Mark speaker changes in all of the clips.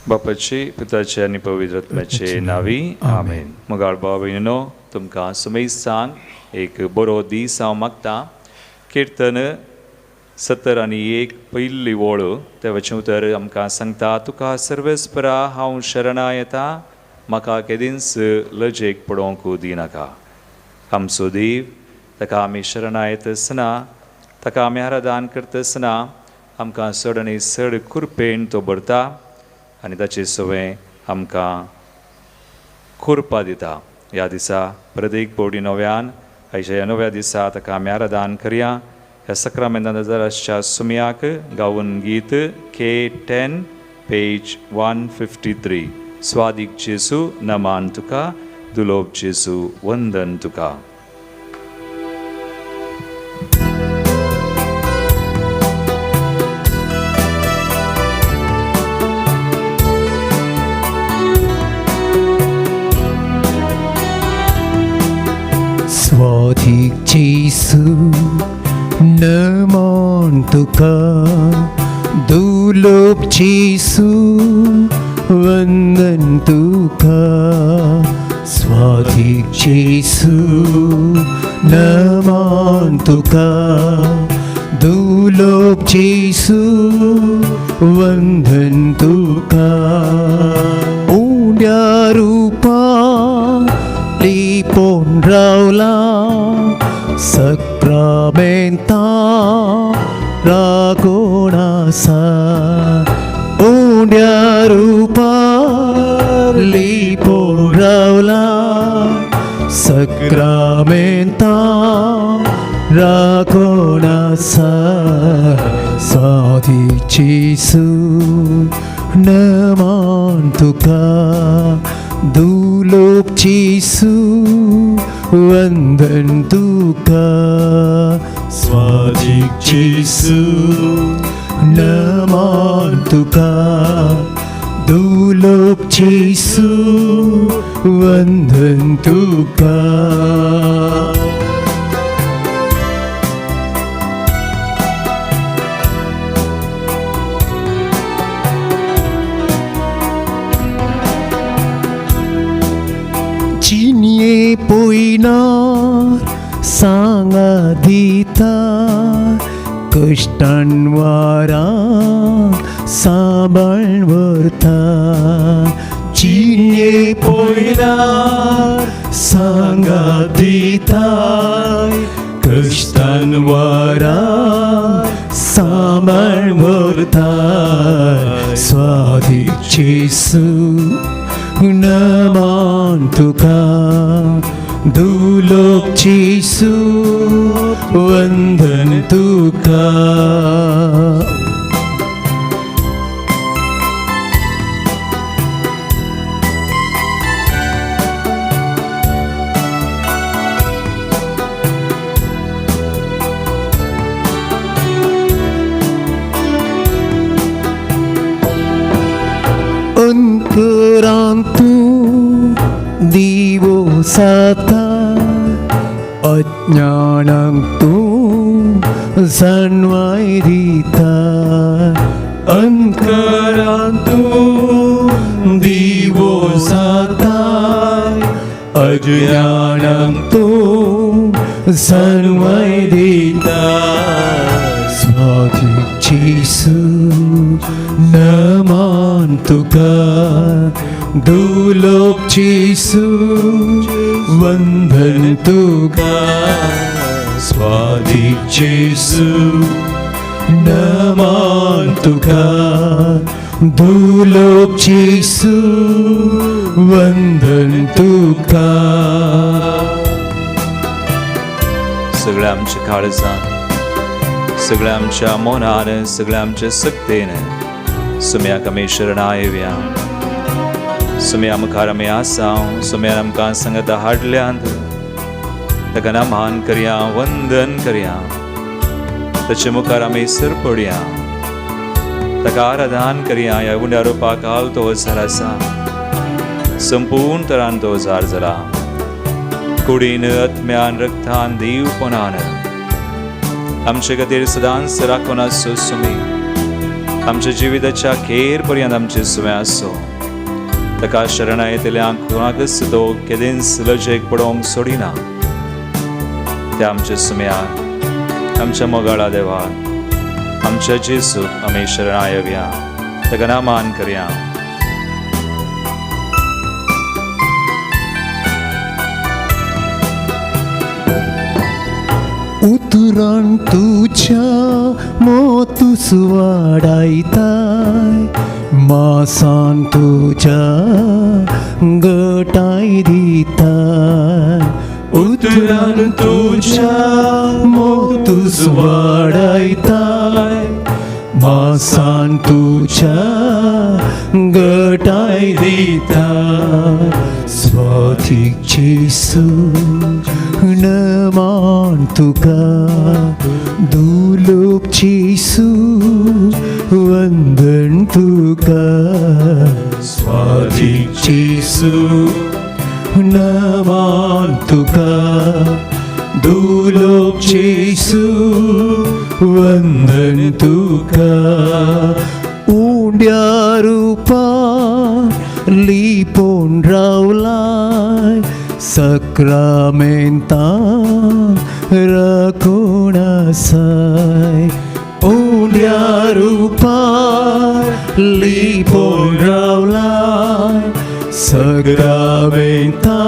Speaker 1: बापाचे पुताचे आनी पवित्र आत्म्याचे नांवी आमेन. मोगाळ भाव भयणीनो, तुमकां सुमेस्तान एक बरो दीस हांव मागता. किर्तन 71 पयली वळ देवाचें उतर आमकां सांगता, तुका सर्वेस्परा हांव शरणा येता, म्हाका केदींच लजेक पडोवंक दिनाका. आमचो देव, ताका आमी शरणा येता आसतना, ताका आमी आराधन करता आसतना आमकां चड आनी चड कुरपेन तो भरता आनी ताचे सवें आमकां कुरपा दिता. ह्या दिसा परत एक फावटी नव्यान आयच्या ह्या नव्या दिसा ताका आमी आराधन करया. ह्या सक्रामेंतान आसच्या सुमयाक गावन गीत K10 page 153. स्वादीक जेजू नमान तुका, दुलोब जेजू वंदन तुका.
Speaker 2: स्वादीक जेजू नमन तुका, दुलोब जेजू वंदन तुका. स्वादीक जेजू नमन तुका, दुलोब जेजू वंदन तुका. उण्या रुपा लिपोवन रावला, सक्रामेंता राखून आसा. उण्या रुपा लिपोवन रावला, सक्रामेंता राखून आसा. स्वादीक जेजू नमन तुका, दुलोब जेजू वंदन तुका. स्वादीक जेजू नमन तुका, दुलोब जेजू वंदन तुका. जिनये पयनार सांगा दिता, कश्टान वारां सांबाळ व्हरता. जिनये पयनार सांगा दिता, कश्टान वारां सांबाळ व्हरता. स्वादीक जेजू नमन तुका, दुलोब जेजू वंदन तुका. अंतरांतू दिवो जाता, अज्ञानांक तूं जाणवाय दिता. अंतरांतू दिवो जाता, अज्ञानांक तूं जाणवाय दिता. स्वादीक जेजू नमन तुका, दुलोब जेजू वंदन तुका. स्वादीक जेजू नमन तुका, दुलोब जेजू वंदन तुका.
Speaker 1: सगळ्या आमच्या काळजान, सगळ्या आमच्या मनान, सगळ्या आमच्या सक्तेन सुम्याक आमी शरणा येवया. सुम्या मुखार आमी आसा, सुम्यान आमकां सांगता हाडल्यांत, ताका नमान करया, वंदन करया, ताचे मुखार आमी सरपडया, ताका आराधन करया. ह्या उंड्या रोपाक हाल तो हजार आसा, संपूर्ण तरान तो हजार जाला. कुडीन, आत्म्यान, रक्तान, देवपणान आमचे खातीर सदांच राखून आसचो सुमी. आमच्या जिविताच्या खेर पर्यंत आमचे सुवें आसूं. ताका शरणां येतल्यांक कोणाकच तो केदेंच लजेक पडोवंक सोडिना. त्या आमच्या सुम्याक, आमच्या मोगाळा देवाक, आमच्या जेसूक आमी शरणां येवया, ताका नामान करया.
Speaker 2: उतरान तुज्या मोतूस वाडायताय, मासान तुज्या गटाय दिताय. उतरान तुज्या मोतूस वाडायताय, मासान तुज्या गटाय दिताय. स्वातीक जेसू नमान तुका, दुलोक जेसू वंदन तुका. स्वातीक जेसू नमान तुका, दुलोक जेसू वंदन तुका. उंड्या रुपा लिपोवन रावलाय, सक्रामेंता राखून आसाय. उंड्या रुपा लिपोवन रावलाय, सक्रामेंता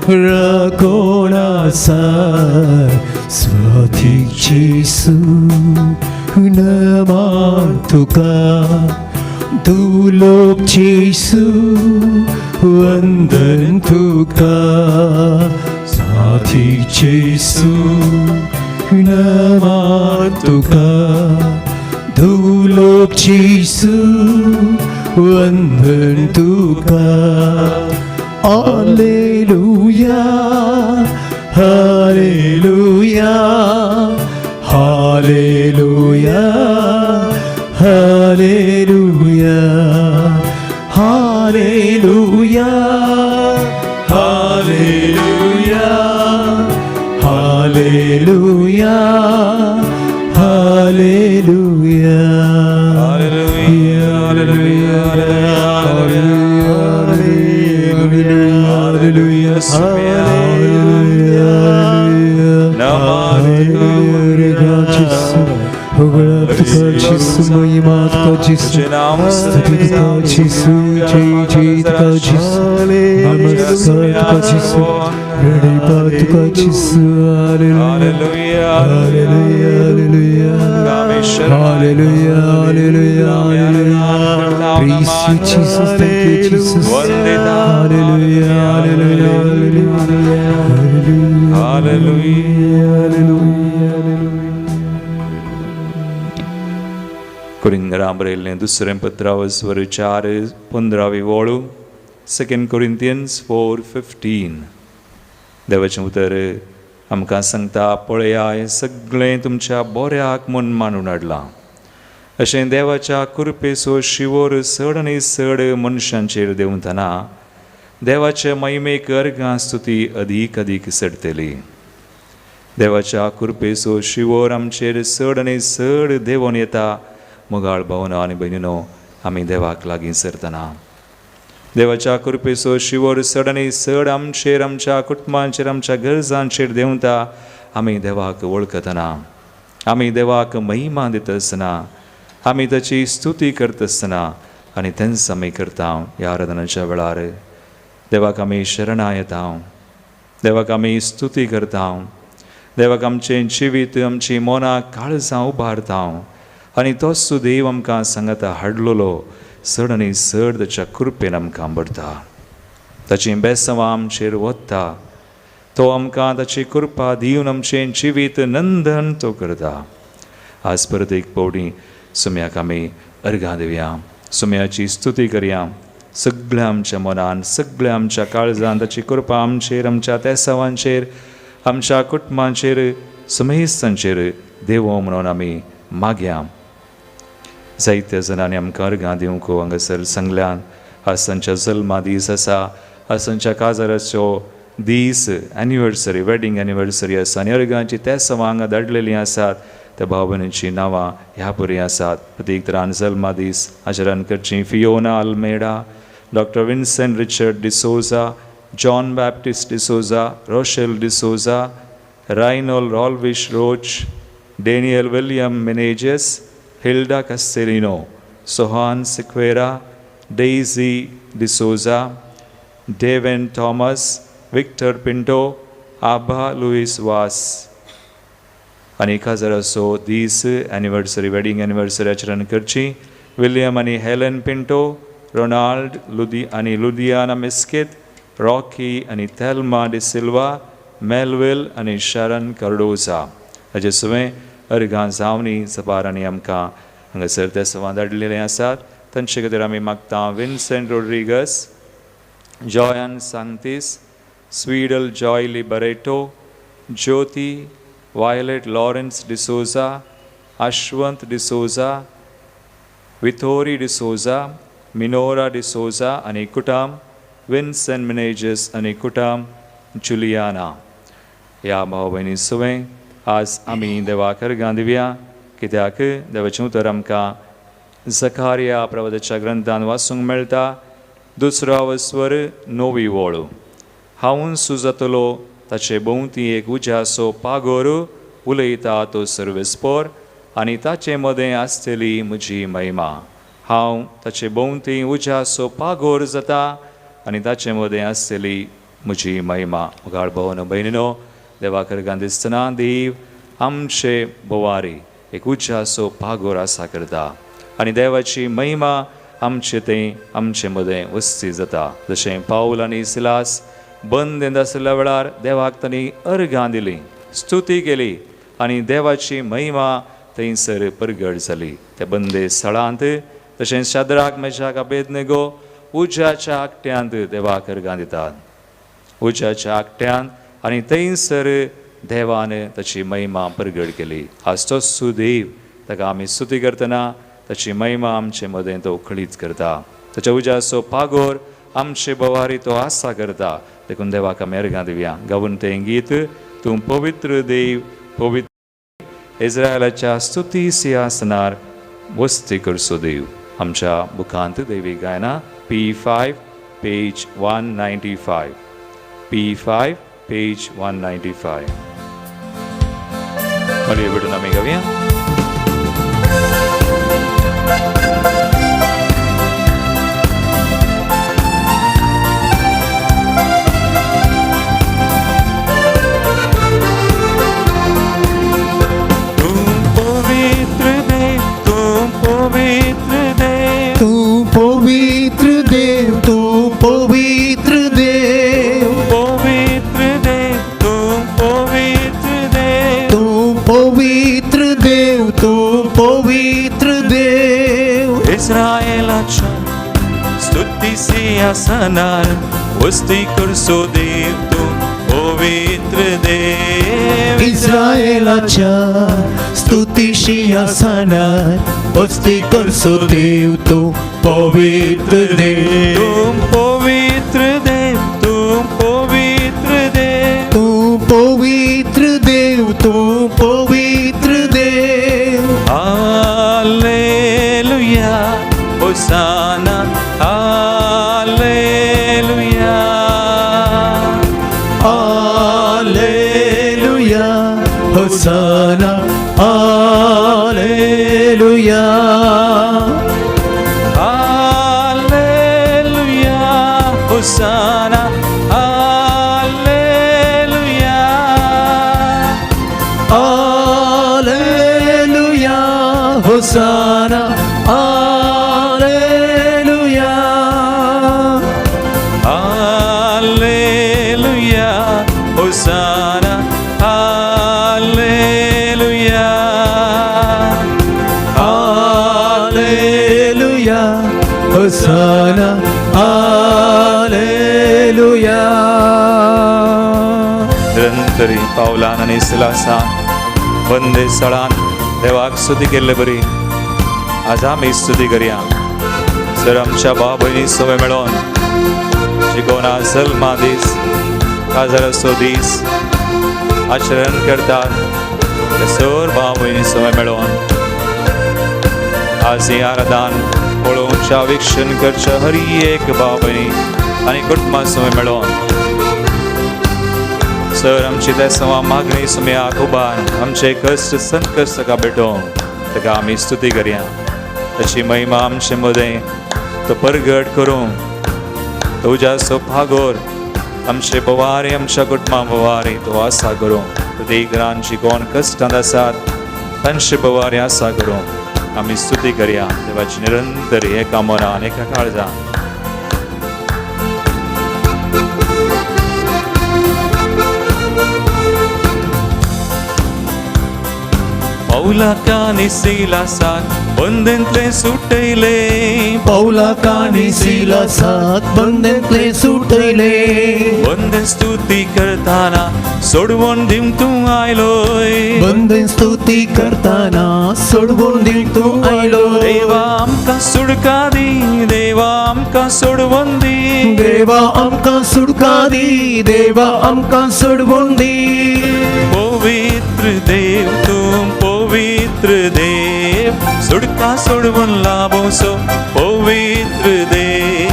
Speaker 2: राखून आसाय. स्वातीक जेसू नमान तुका, दुलोक जेसू वंदन तुका. स्वातीक जेसू नमान तुका, दुलोक जेसू वंदन तुका. Hallelujah, hallelujah, hallelujah, hallelujah, hallelujah, hallelujah, hallelujah, hallelujah.
Speaker 1: Hallelujah, hallelujah, hallelujah, hallelujah. तुझे नाम Hallelujah,
Speaker 2: Hallelujah, hallelujah, hallelujah. Praise you, Jesus. Thank you, Jesus. Hallelujah, hallelujah, hallelujah,
Speaker 1: Hallelujah.
Speaker 2: hallelujah, hallelujah.
Speaker 1: कोरिंदरा बरयल्लें दुसरें पत्रावस्वर 4 15वी वळू, 2 कोरिंथियन्स 4:15. देवाचें उतर आमकां सांगता, पळया हें सगळें तुमच्या बोऱ्याक म्हूण मानून हाडलां. अशें देवाच्या कृपेचो शिवोर चड आनी चड मनशांचेर देंवतना देवाचे महिमेक अर्घां स्तुती अदीक अदीक चडटली. देवाच्या कृपेचो शिवोर आमचेर चड आनी चड देंवोन येता. मोगाळ भावनो आनी भयणीनो, आमी देवाक लागीं सरतना देवाच्या कृपेचो शिवोर चड आनी चड आमचेर, आमच्या कुटुंबांचेर, आमच्या गरजांचेर देंवता. आमी देवाक वळखतना, आमी देवाक महिमा दिता आसतना, आमी ताची स्तुती करता आसतना आनी तेंच आमी करता ह्या आराधनाच्या वेळार. देवाक आमी शरणां येता, देवाक आमी स्तुती करता, देवाक आमचें जिवीत, आमची मनां, काळजां उबारता आनी तोच देव आमकां सांगाता हाडलेलो चड आनी चड ताच्या कृपेन आमकां भरता. ताचीं बेसवां आमचेर वता, तो आमकां ताची कृपा दिवन आमचें जिवीत नंदन तो करता. आज परत एक पावटी सुम्याक आमी अर्घां दिवया, सुम्याची स्तुती करया. सगळ्या आमच्या मनान, सगळ्या आमच्या काळजान ताची कृपा आमचेर, आमच्या तेसावांचेर, आमच्या कुटुंबांचेर, समेस्तांचेर देवो म्हणून आमी मागया. जायत्या जाणांनी आमकां अर्घां दिवंक हांगासर सांगल्यान. आज तांच्या जल्मा दीस आसा, आज तांच्या काजाराचो दीस, एनिवर्सरी, वेडींग एनिवर्सरी आसा आनी अर्घांची तेसावां हांगा धाडलेलीं आसात. त्या भाव भयणींचीं नांवां ह्या परी आसात. प्रतीक तरान जल्मा दीस आचरण करची Fiona Almeida, doctor Vincent Richard D'Souza, John Baptist D'Souza, Rochelle D'Souza, Rynol Rolvish Roach, Daniel William Menezes, Hilda Castelino, Sohan Sequeira, Daisy D'Souza, Deven Thomas, Victor Pinto, Abha Luis Vaz. आनी 1000 दीस एनिवर्सरी, वेडींग एनिवर्सरी आचरण करची William आनी Helen Pinto, Ronald Ludi आनी लुदियाना मिस्कित, Rocky आनी Thelma D'Silva, Melville आनी शरण कार्डोजा. हाजे सुवें अर्घां जावनी सबार आनी आमकां हांगासर ते सवां धाडलेले आसात. तांचे खातीर आमी मागता विन्सेंट रोड्रिगस, जॉयन सांगतीस, Sweedal Joyly Barreto, Jyoti, Violet Lawrence D'Souza, Ashwant D'Souza, Vithori D'Souza, Minora D'Souza आनी कुटाम, विन्सन मिनेजस आनी कुटाम, जुलियाना. ह्या भाव भयणी सुवें आज आमी देवाक अर्घां दिवया, कित्याक देवाचें उतर आमकां जकारिया प्रवादाच्या ग्रंथान वाचूंक मेळटा. दुसरो अवस्वर 9वी वळ. हांव सुजातलो ताचे भोंवती एक उज्याचो पागोर उलयता तो सर्वेस्पोर आनी ताचे मदें आसतली म्हजी महिमा. हांव ताचे भोंवती उज्याचो पागोर जाता आनी ताचे मदें आसतली म्हजी महिमा. मुखार भोवन भयणीनो, देवाक अर्घां दिसतना देव आमचे बोवारी एक उज्याचो पागोर आसा करता आनी देवाची महिमा आमचे थंय आमचे मदें वस्ती जाता. जशें पावल आनी सिलास बंद आशिल्ल्या वेळार देवाक तांणी अर्घां दिली, स्तुती केली आनी देवाची महिमा थंयसर परगट जाली. त्या बंदे स्थळांत तशेंच शाद्राक मेशाक अबेदनेगो उज्याच्या आकट्यांत देवाक अर्घां दितात, उज्याच्या आकट्यांत आनी थंयसर देवान ताची महिमा परगट केली. आज तो सुदेव ताका आमी स्तुती करतना ताची महिमा आमचे मदें तो खळीच करता. ताच्या उज्याचो पागोर आमचे बवारी तो आसा करता. देखून देवाक आमी अर्घां दिवया. गावन तें गीत तूं पवित्र देव पवित्र इस्रायलाच्या स्तुती सिंहासनार वस्ती करचो देव. आमच्या बुकांत देवी गायना P5 page 195, P5 page 195. मळये भेटून आमी गावया. इस्रायलाच्या स्तुती सिंहासनार वस्ती करचो देव तूं पवित्र देव.
Speaker 2: इस्रायलाच्या स्तुती सिंहासनार वस्ती करचो देव तूं पवित्र देव.
Speaker 1: तूं पवित्र देव तूं पवित्र देव
Speaker 2: तूं पवित्र देव तूं पवित्र देव.
Speaker 1: Hallelujah hosanna hallelujah
Speaker 2: hallelujah hosanna hallelujah
Speaker 1: hallelujah hosanna hallelujah
Speaker 2: hallelujah hosanna hallelujah
Speaker 1: hallelujah hosanna hallelujah
Speaker 2: hallelujah hosanna hallelujah.
Speaker 1: निरंतरी पावलान आनी सिलासान बंदे स्थळान देवाक स्तुती केल्ले बरी आज आमी स्तुती करया. सर आमच्या भाव भयणी सवय मेळोन शिकोवन जल्मा दीस काजाराचो दीस आचरण करतात. सर भाव भयणी समय मेळोवन आज ही आराधन पळोवच्या वीक्षण करच्या हर एक भाव भयणी आनी कुटुंबा समय मेळोवन सर आमची त्या सवा मागणी समयाक उबार आमचे कश्ट संकश्ट ताका भेटोवन ताका आमी स्तुती करया. ताची महिमा आमचे मदें तो परगट करूं. तुज्या भागोर आमचे बवारे आमच्या कुटुंबा बवारे तो आसा करूं. प्रत्येक जी कोण कश्टांत आसात तांचे बवारे आसा करूं. आमी स्तुती करया देवाची निरंतर एका मनान एका काळजान. पौलाकानी सिलासाक बंदेंतले सुटयले,
Speaker 2: पौलाकानी सिलासाक बंदेंतले सुटयले,
Speaker 1: बंदें स्तुती करताना सोडवून दिवंक तूं आयलोय,
Speaker 2: बंदें स्तुती करताना सोडवून दिवंक तूं आयलो.
Speaker 1: देवा आमकां सुडका दी, देवा आमकां सोडवून दी,
Speaker 2: देवा आमकां सुडका दी, देवा आमकां सोडवून दी.
Speaker 1: पवित्र देव तूं पवित्र देव, सुडका सोडवून लाभोसो पवित्र देव.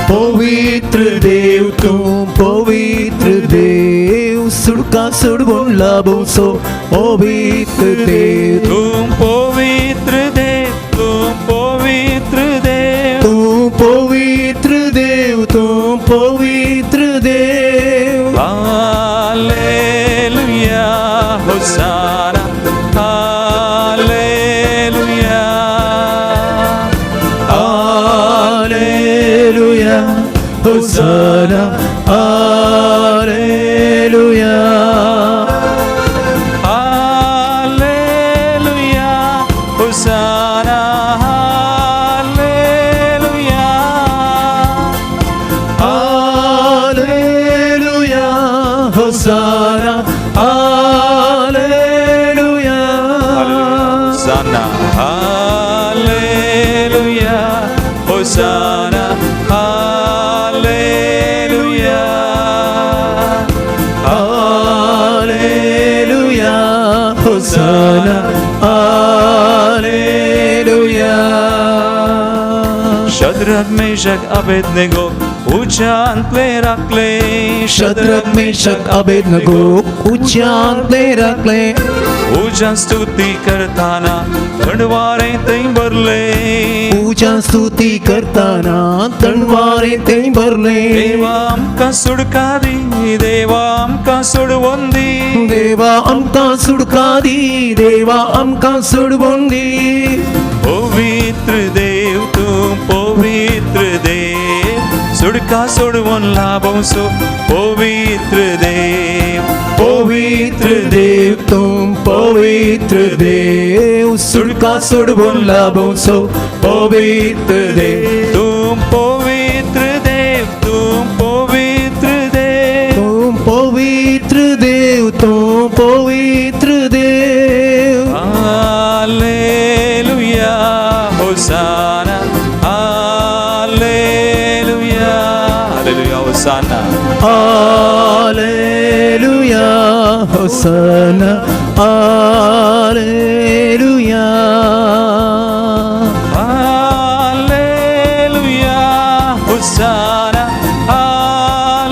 Speaker 2: पवित्र देव तूं पवित्र देव, सुडका सोडवून लाभोसो पवित्र देव.
Speaker 1: तूं पवित्र देव, तूं पवित्र देव,
Speaker 2: तूं पवित्र देव, तूं पवित्र देव.
Speaker 1: Hallelujah hosanna, hallelujah,
Speaker 2: hallelujah hosanna, hallelujah,
Speaker 1: hallelujah hosanna, hallelujah,
Speaker 2: hallelujah hosanna, hallelujah,
Speaker 1: hosanna, hallelujah hosanna, hallelujah,
Speaker 2: hallelujah hosanna, hallelujah.
Speaker 1: Shadrach Meshach Abednego उच्चांतले राखले,
Speaker 2: शद्रक मेशक अबेदनेगो उच्चांतले राखले,
Speaker 1: उज्या स्तुती करताना थंडवारे थंय भरले,
Speaker 2: उज्या स्तुती करताना थंडवारे थंय भरले.
Speaker 1: देवा आमकां सुडका दी, देवा आमकां सोडवून दी,
Speaker 2: देवा आमकां सुडका दी, देवा आमकां सोडवून दी.
Speaker 1: पवित्र देव तूं पवित्र देव, सुडका सोडवून लाभोसो पवित्र देव.
Speaker 2: पवित्र देव तूं पवित्र देव, सुडका सोडवून लाभोसो पवित्र देव.
Speaker 1: तूं पवित्र देव, तूं पवित्र देव,
Speaker 2: तूं पवित्र देव, तूं पवित्र देव.
Speaker 1: Hallelujah hosanna, hallelujah, hallelujah hosanna,
Speaker 2: hallelujah hosanna, hallelujah,
Speaker 1: hallelujah hosanna, hallelujah,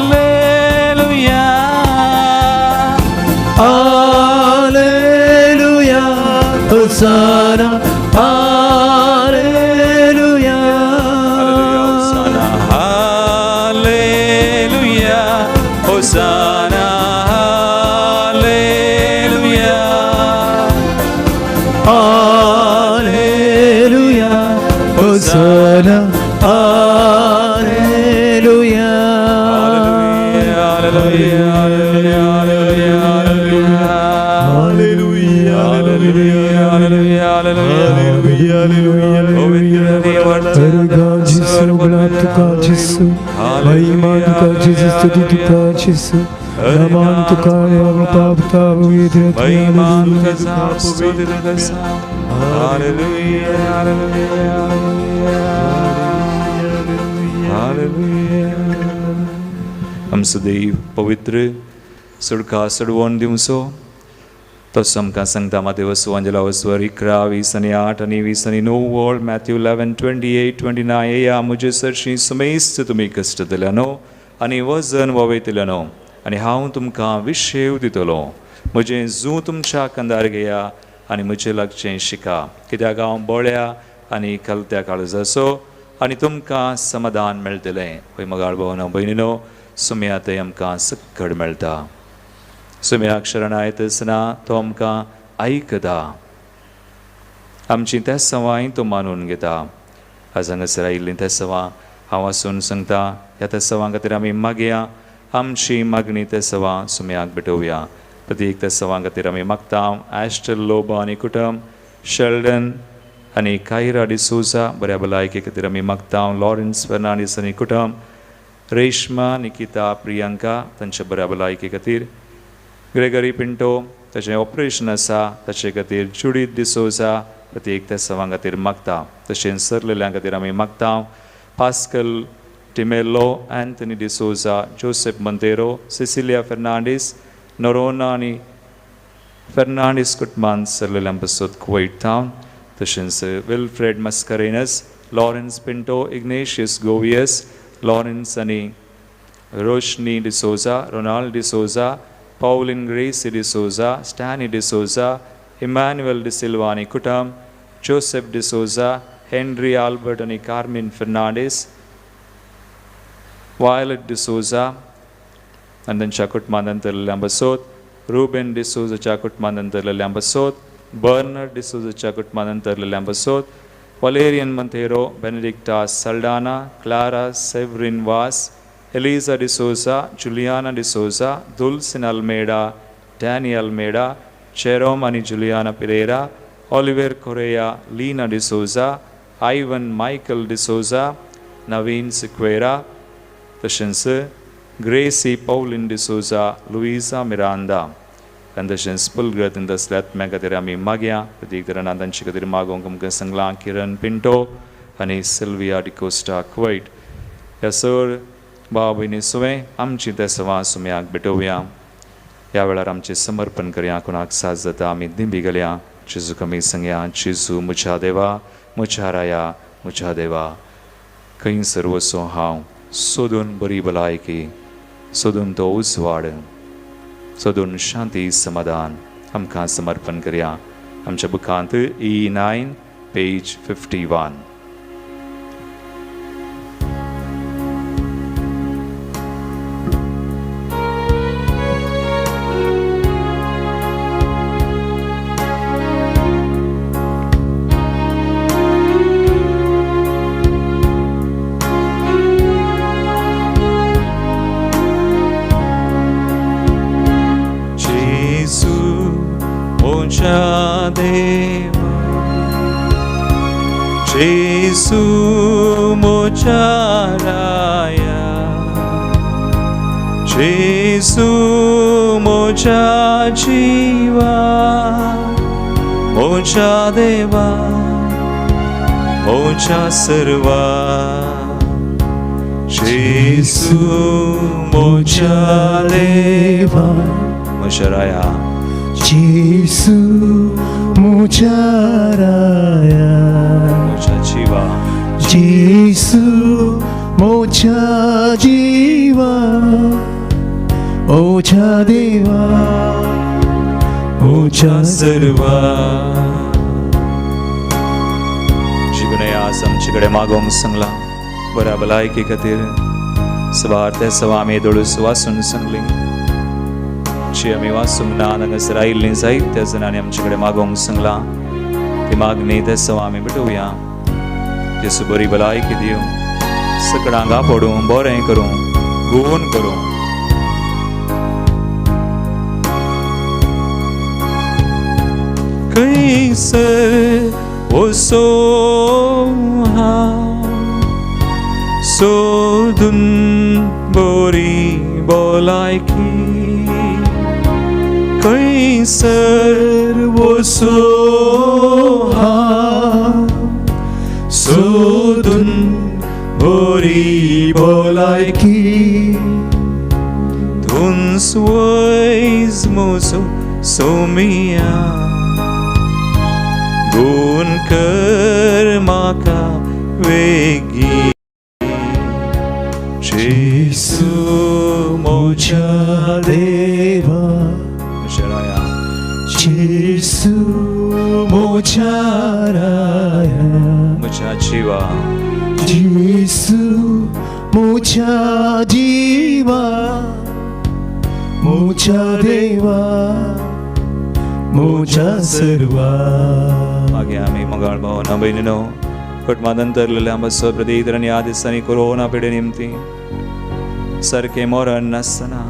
Speaker 2: hallelujah hosanna, hallelujah,
Speaker 1: hosanna, hallelujah hosanna, hallelujah,
Speaker 2: hallelujah hosanna, hallelujah.
Speaker 1: Hallelujah, hallelujah, hallelujah, hallelujah, hallelujah, आमचो देव पवित्र सुडका सडवोन दिवचो. तसो आमकां सांगता मातेव सुवांजला वस्वर 11 20 आनी 8 आनी 20 आनी 9 वळ मॅथ्यू 11 28 29 येया म्हजे सरशी समेस्त तुमी कश्ट दिल्या न्हू आनी वजन ववयतले न्हू आनी हांव तुमकां विशेव दितलो. म्हजें जू तुमच्या कंदार घेया आनी म्हजे लागचें शिका, कित्याक हांव बोळ्या आनी कलत्या काळजाचो आनी तुमकां समाधान मेळटलें. हय मगाळ भावना भयणीनो, सुम्या थंय आमकां सक्कड मेळटा. सुम्याक शरणाय आसतना तो आमकां आयकता, आमची त्या सवांय तो मानून घेता. आज हांगासर आयिल्लीं त्या सवां हांव आसून सांगता, ह्या त्या सवां खातीर आमी मागया, आमची मागणी त्या सवां सुम्याक भेटोवया. प्रत्येक त्या सवां खातीर आमी मागता. एस्टल लोबो आनी कुटुंब, शेल्डन आनी कायरा डिसोजा बऱ्या भलायके खातीर आमी मागता. लॉरन्स फेर्नांडीस आनी कुटुंब, रेश्मा निकिता प्रियंका तांच्या बऱ्या भलायके खातीर, ग्रेगरी पिंटो ताचें ऑपरेशन आसा ताचे खातीर, जुडीत डिसोजा प्रत्येक त्या सवां खातीर मागता. तशेंच सरलेल्या खातीर आमी मागता. Pascal D'Mello, Anthony D'Souza, Joseph Monteiro, Cecilia Fernandes, Noronha आनी फेर्नांडीस कुटुंबान सरलेल्या पासत कुवैट टावन, तशेंच Wilfred Mascarenhas, Lawrence Pinto, Ignatius Govias, Lawrence आनी Roshni D'Souza, Ronald D'Souza, Pauline Gracy D'Souza, Stany D'Souza, Emmanuel D'Silva आनी कुटुंब, जोसेफ डिसोजा, हेनरी आल्बर्ट आनी कार्मीन फेर्नांडीस, वायलट डिसोजा आनी तांच्या कुटुंबान अंतरलेल्या बसोत, रुबेन डिसोजाच्या कुटुंबान अंतरलेल्या बसोत, बर्नर्ड डिसोजाच्या कुटुंबान अंतरलेल्या बसोत, Valerian Monteiro, Benedicta Saldanha, Clara Severin Vaz, Eliza D'Souza, Juliana D'Souza, Dulcin Almeida, Danny Almeida, Jerome आनी Juliana Pereira, Oliver Correa, Leena D'Souza, Ivan Michael D'Souza, Naveen Sequeira, तशेंच ग्रेसी पौलीन डिसोजा, लुईजा मिरांदा आनी तशेंच पुलगत आसल्या आत्म्या खातीर आमी मागया. प्रतीक तरान तांचे खातीर मागोवंक आमकां सांगलां किरण पिंटो आनी सिल्विया डिकोस्टा कुवैट. ह्या सर भाव भयणी सुवें आमची त्या सवां सुम्याक भेटोवया. ह्या वेळार आमचें समर्पण करया. कोणाक साथ जाता आमी दिंबी घालया. जेजू कमी सांगया, जेजू म्हज्या देवा, म्हज्या राया, म्हज्या देवा, खंयसर वचूं हांव सोदून बरी भलायकी, सोदून तो उजवाड, सोदून शांती समाधान. आमकां समर्पण करया. आमच्या बुकांत E9 page 51. Jesu म्हज्या राया, Jesu म्हज्या जिवा, म्हज्या देवा, म्हज्या सर्वा, Jesu म्हज्या देवा, म्हज्या राया,
Speaker 2: Jesu म्हज्या राया,
Speaker 1: म्हज्या जिवा,
Speaker 2: Jesu म्हज्या जिवा, म्हज्या देवा,
Speaker 1: म्हज्या सर्वा. जिगुणे आज आमचे कडेन मागोवंक सांगलां बऱ्या भलायके खातीर सवार ते सवा आमी दोळूस वाचून सांगली जी आमी वाचूंक ना हांगासर आयिल्लीं जायत्या जाणांनी आमचे कडेन मागोवंक सांगलां ती मागणी ते सवा आमी भेटोवया. जेसू बरी भलायकी दिवं, सकडांक आपोडूं, बरें करूं, गुण करूं. खंयसर वचूं हांव सोदून बरी भलायकी, खंयसर वचूं हांव सोदून बरी भलायकी, तूंच वयज म्हजो सोमिया गुण कर म्हाका वेगीं जेसू
Speaker 2: म्हज्या देवा
Speaker 1: म्हज्या राया
Speaker 2: जेसू म्हज्या राया
Speaker 1: म्हज्या जिवा
Speaker 2: जेसू म्हज्या जिवा म्हज्या देवा म्हज्या सर्वा
Speaker 1: मागीर आमी मोगाळ भावना भयणीनो कुटुंबांत अंतरलेल्या आमचो प्रती आनी ह्या दिसांनी कोरोना पिडे निमती सारकें मरण नासतना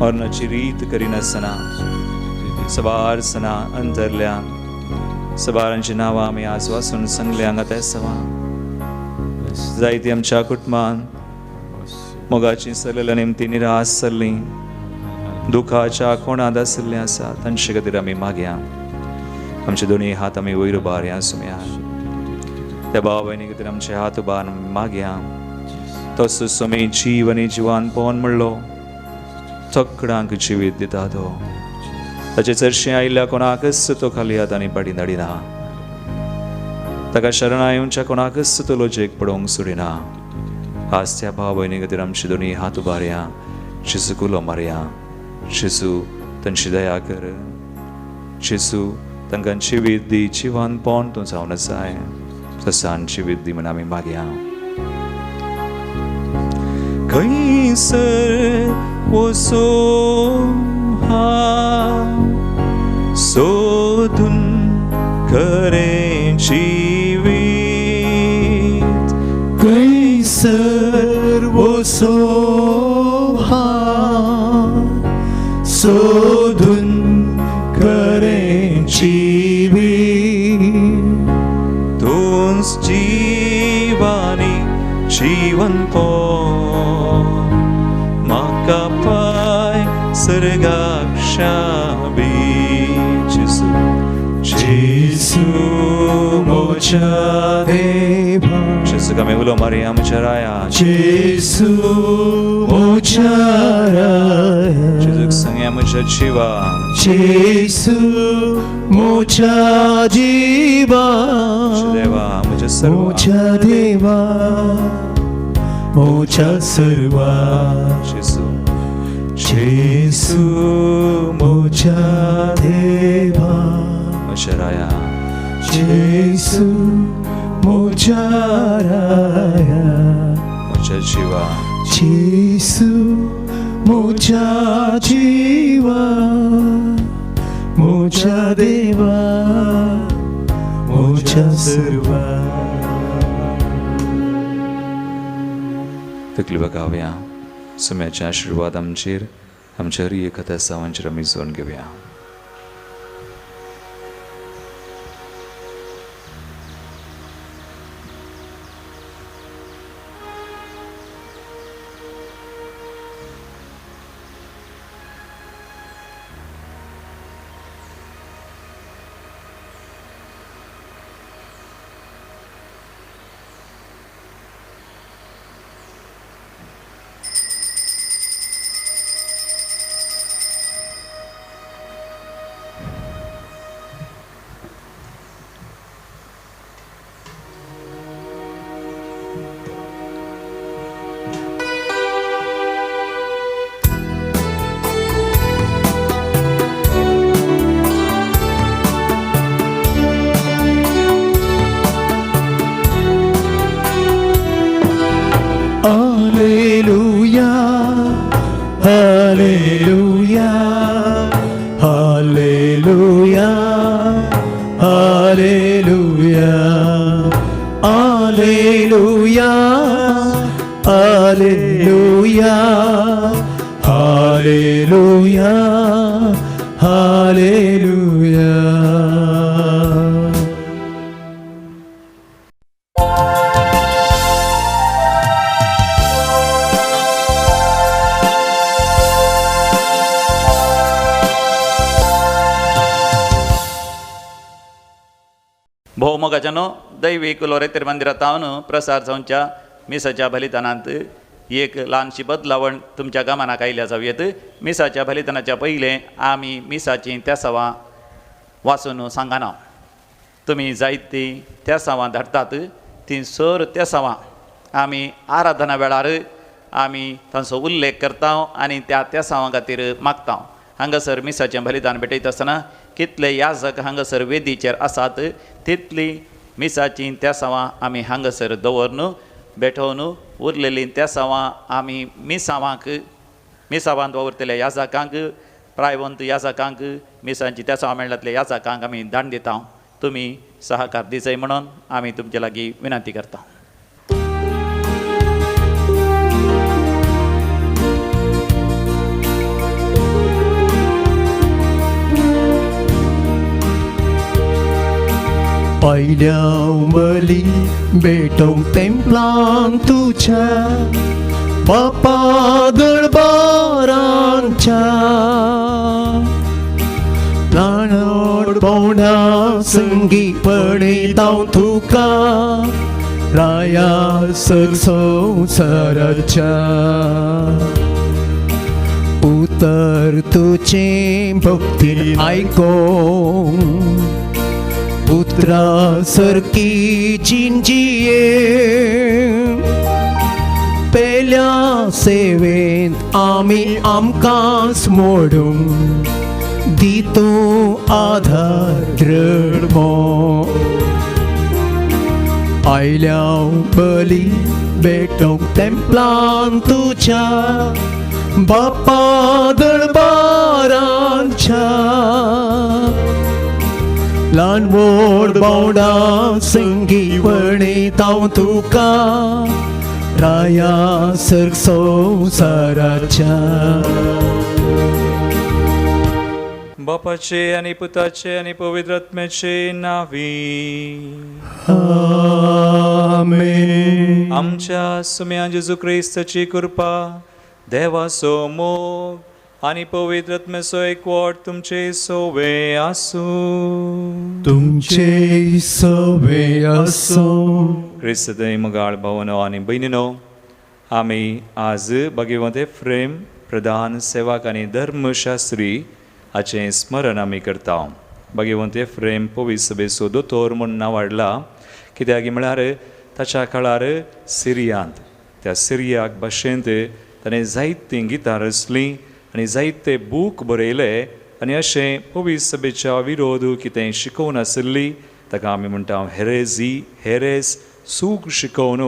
Speaker 1: मरणाची रीत करिनासतना सबार सना अंतरल्या सबारांची नांवां आमी आज वाचून सांगल्या हांगा ते सवा जायती आमच्या कुटुंबान मोगाची सरलेल्या निमती निराश जाल्लीं दुखाच्या कोणांत आशिल्लीं आसा तांचे खातीर आमी मागया आमचे दोनी हात आमी वयर उबारया सुमया त्या भाव भयणी खातीर आमचे हात उबार मागया तसो सोमी जीव आनी जिवान पोवन म्हणलो तकडांक जिवीत दिता तो ताचे चडशें आयिल्ल्या कोणाकच तो खाली हातांनी पाटी धाडिना ताका शरणां येवच्या कोणाकच तो लजेक पडोवंक सोडिना आज त्या भाव भयणी खातीर आमचे दोनी हात उबारया जेजूक उलो मारया जेजू तांची दया कर जेजू तांकां जिवीत दी जिवान पोन तूं जावन जाय तसान जिवीत दी म्हण आमी मागया खंयसर वसो हांव सोदून खरें जिवीत
Speaker 2: कैसर वसो हांव सोदून खरें जिवीत
Speaker 1: तूंच जिवानी जिवन म्हाका पाय सर्गाक शाबी जेजू जेजू
Speaker 2: म्हज्या देवा
Speaker 1: जेजूक आमी उलो मारया म्हज्या राया
Speaker 2: जेसू म्हज्या राया
Speaker 1: जेजूक सांगया म्हज्या जिवा
Speaker 2: जेसू म्हज्या जिवा
Speaker 1: म्हज्या देवा म्हज्या सर्वा
Speaker 2: म्हज्या देवा म्हज्या सर्वा
Speaker 1: जेजू
Speaker 2: जेसू म्हज्या देवा
Speaker 1: म्हज्या राया
Speaker 2: जेसू म्हज्या राया
Speaker 1: म्हज्या जिवा
Speaker 2: जेसू म्हज्या जिवा म्हज्या देवा म्हज्या सर्वा
Speaker 1: तकली बघावया सुम्याचे आशिर्वाद आमचेर आमच्या हर एखाद्या सावांचेर आमी जोडून घेवया.
Speaker 2: Alleluia, Alleluia, Alleluia, Alleluia, Alleluia, Alleluia, Alleluia, Alleluia.
Speaker 3: भोवमोगाच्यानो दैवीक लोरेतेर मंदिरांत प्रसार जावच्या मिसाच्या बलिदानांत एक ल्हानशी बदलावण तुमच्या गमनाक आयल्या जावं येत. मिसाच्या बलिदानाच्या पयलें आमी मिसाचीं तेसावां वाचून सांगना. तुमी जायतीं तेसावां धाडटात, तीं सर तेसावां आमी आराधना वेळार आमी तांचो उल्लेख करता आनी त्या तेसावां खातीर मागता. हांगासर मिसाचें बलिदान भेटयता आसतना कितले याजक हांगासर वेदीचेर आसात तितली मिसाचीं तेसावां आमी हांगासर दवरन भेटोवन उरलेलीं तेसावां आमी मिसावांक मिसावांत वावुरतल्या याजकांक प्रायवंत याजकांक मिसांची तेसावां मेळ्ळातल्या याजकांक आमी दान दिता. तुमी सहकार दिसय म्हणून आमी तुमचे लागीं विनंती करता.
Speaker 2: पयल्या बली भेटोवंक तेंपलान तुज्या बापा दरबारांच्या ल्हान भोंवड्या संगी पळयता तुका राया संवसाराच्या उतर तुजें भक्तीन आयकोंक पुत्रा सारकी जिंजिये पेल्या सेवेंत आमी आमकांच मोडूंक दी तूं आधार दृढ आयल्या बली भेटोवंक तेंपलान तुज्या बापा दरबारांच्या ल्हान व्हड भोंवडा संगी वणीता तुका राया सर संवसाराच्या.
Speaker 1: बापाचे आनी पुताचे आनी पवित्र आत्म्याचे नावी
Speaker 2: आमेन.
Speaker 1: आमच्या सुम्या जेजू क्रिस्ताची कृपा, देवाचो मोग आनी पवित्र आत्म्याचो एकवट तुमचे सोवे आसूं.
Speaker 2: तुमचे सवे आसूं.
Speaker 1: क्रिस्त मोगाळ भावनो आनी भयणीनो, आमी आज भगवंत एफ्रेम प्रधान सेवक आनी धर्मशास्त्री हाचें स्मरण आमी करता. भगवंत एफ्रेम पवित्र सभेचो दोतोर म्हूण नांव हाडलां, कित्याक म्हळ्यार ताच्या काळार सिरियांत त्या सिरियाक भाशेंत ताणें जायतीं गितां रचलीं आनी जायते बूक बरयले आनी अशें पवित्र सभेच्या विरोध कितें शिकोवन आशिल्ली ताका आमी म्हणटा हेरेजी, हेरेस सूख शिकोवन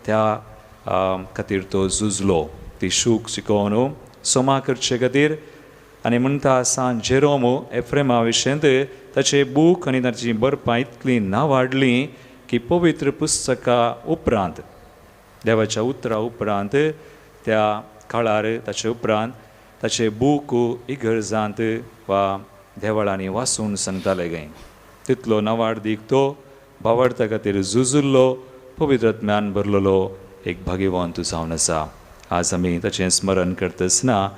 Speaker 1: त्या खातीर तो झुजलो. ती सूख शिकोवन सोमा करचे खातीर. आनी म्हणटा सांत जेरोम एफ्रेमा विशयंत ताचे बूक आनी ताची बरपां इतलीं नांवाडलीं की पवित्र पुस्तका उपरांत, देवाच्या उतरा उपरांत त्या काळार ताचे उपरांत ताचे बूक इगर्जांत वा देवळांनी वाचून सांगताले गाय. तितलो नावाडदीक तो भावार्था खातीर झुजुल्लो, पवित्र आत्म्यान भरलेलो एक भाग्यवंत जावन आसा. आज आमी ताचें स्मरण करतासतना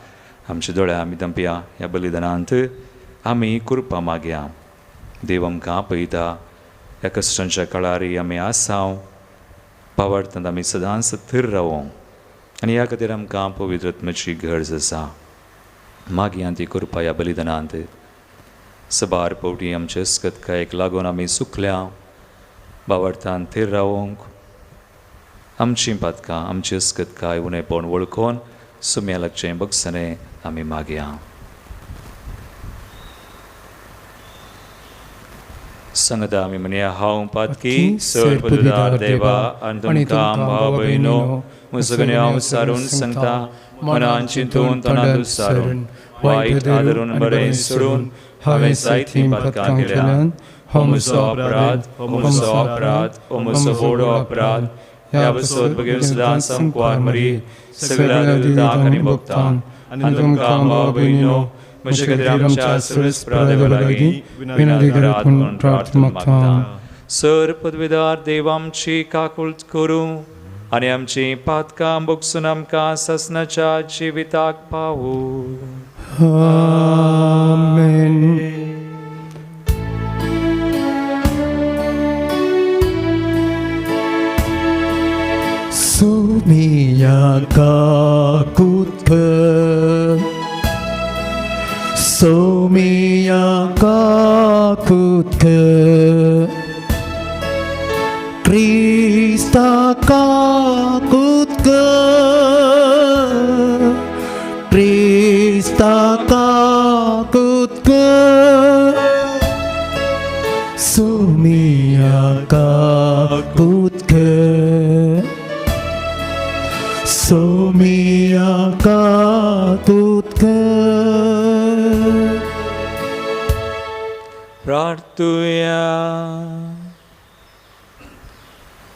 Speaker 1: आमच्या दोळ्या आमी दंपया ह्या बलिदानांत आमी कृपा मागया. देव आमकां आपयता. ह्या कश्टांच्या काळारय आमी आसाव, भावार्थांत आमी सदांच थीर रावों आनी ह्या खातीर आमकां पवित्र आत्म्याची गरज आसा. मागया ती कृपा ह्या बलिदानांत. सबार पावटी आमचे अस्कतकायेक लागून आमी सुकल्या, भावार्थान थीर रावोंक आमचीं पातकां, आमची अस्कतकाय उणेपण वळखून सुम्या लागचें बगसणें आमी मागया. सांगता आमी म्हणया, हांव पातकी सर पदवीदार देवा आनी तुमकां भाव भयणो म्हजो हांव सारून सांगता, मनान चिंतून तणांत सारून वायट आदरून बरें सोडून हांवें जायतीं पातकां केल्यात. हो म्हजो अपराध, हो म्हजो अपराध, हो म्हजो व्हडलो अपराध. ह्या बसत बगेन सदां संकवार मरी सगळ्या दुतांक आनी भक्तांक आनी तुमकां भाव भयणो म्हजे खातीर आमच्या सर्वेस्परा देवा लागीं विनंती करात म्हूण प्रार्थना मागता. सर पदवीदार देव आमची काकूळट करूं आनी आमची पातकां भोगसून आमकां सासणाच्या जिविताक पावूं.
Speaker 2: आमेन. सोमिया काकूत कर, सोमिया काकूत कर, क्रिस्ता काकूत कर, क्रिस्ता काकूत कर, सोमिया काकूत कर, सोमिया काकूत कर.
Speaker 1: प्रार्थुया.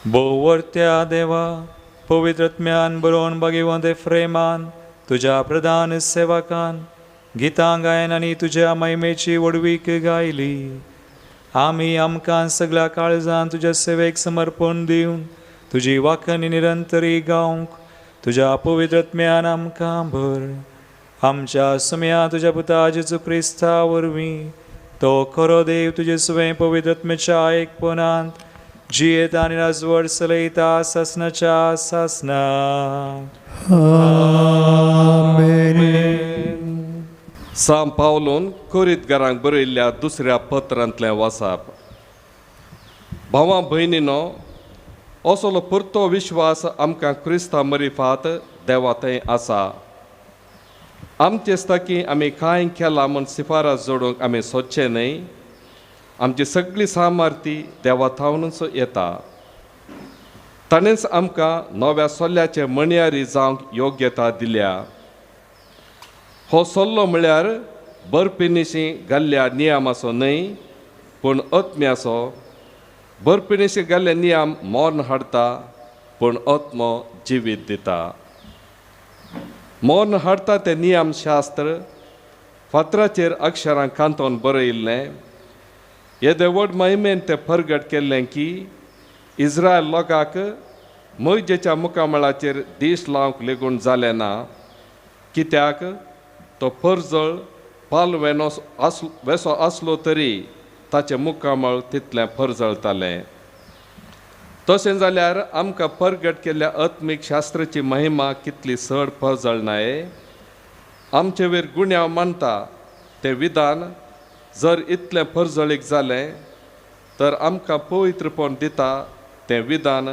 Speaker 1: भोवरत्या देवा, पवित्रत्म्यान बरोवन भगवंत एफ्रेमान तुज्या प्रधान सेवकान गितां गायन आनी तुज्या महिमेची व्हडवीक गायली. आमी आमकां सगळ्या काळजान तुज्या सेवेक समर्पण दिवन तुजी वाखणी निरंतरी गावंक तुज्या पवित्रत्म्यान आमकां भर. आमच्या सुम्या तुज्या पुता जेजू क्रिस्ता वरवीं, तो खरो देव तुजे सुवें पवित्रत्मेच्या एकपणांत जियेता आनी राजवट चलयता सासनाच्या सासना.
Speaker 2: आमेन.
Speaker 4: सां पावलून कोरीतगारांक बरयल्ल्या दुसऱ्या पत्रांतलें वासाप. भावां भयणीनो, असलो पुरतो विश्वास आमकां क्रिस्ता मरिफात देवा थंय आसा. आमचे की आमी कांय केलां म्हूण शिफारस जोडूंक आमी सोदचें न्हय. आमची सगळी सामर्थी देवा थावनूच येता. ताणेंच आमकां नव्या सोल्ल्याचे मणयारी जावंक योग्यता दिल्या. हो सल्लो म्हळ्यार बर्पिनिशी घाल्ल्या नियमाचो न्हय, पूण आत्म्याचो. बर्पिनिशी घाल्ले नियम मर्ण हाडटा, पूण आत्मो जिवीत दिता. मर्ण हाडटा तें नियमशास्त्र फातराचेर अक्षरां कांतोवन बरयिल्लें. येदे व्हड महिमेन तें परगट केल्लें की इस्रायल लोकांक मयजेच्या मुखामळाचेर दीस लावंक लेगून जालें ना, कित्याक तो परजळ पाल वेनो वेसो आसलो तरी ताचें मुखामळ तितलें परजळतालें. तशें जाल्यार आमकां परगट केल्ल्या आत्मीक शास्त्राची महिमा कितली चड परजळनाय. आमचे वयर गुन्यांव मानता तें विधान जर इतलें परजळीक जालें तर आमकां पवित्रपण दिता तें विधान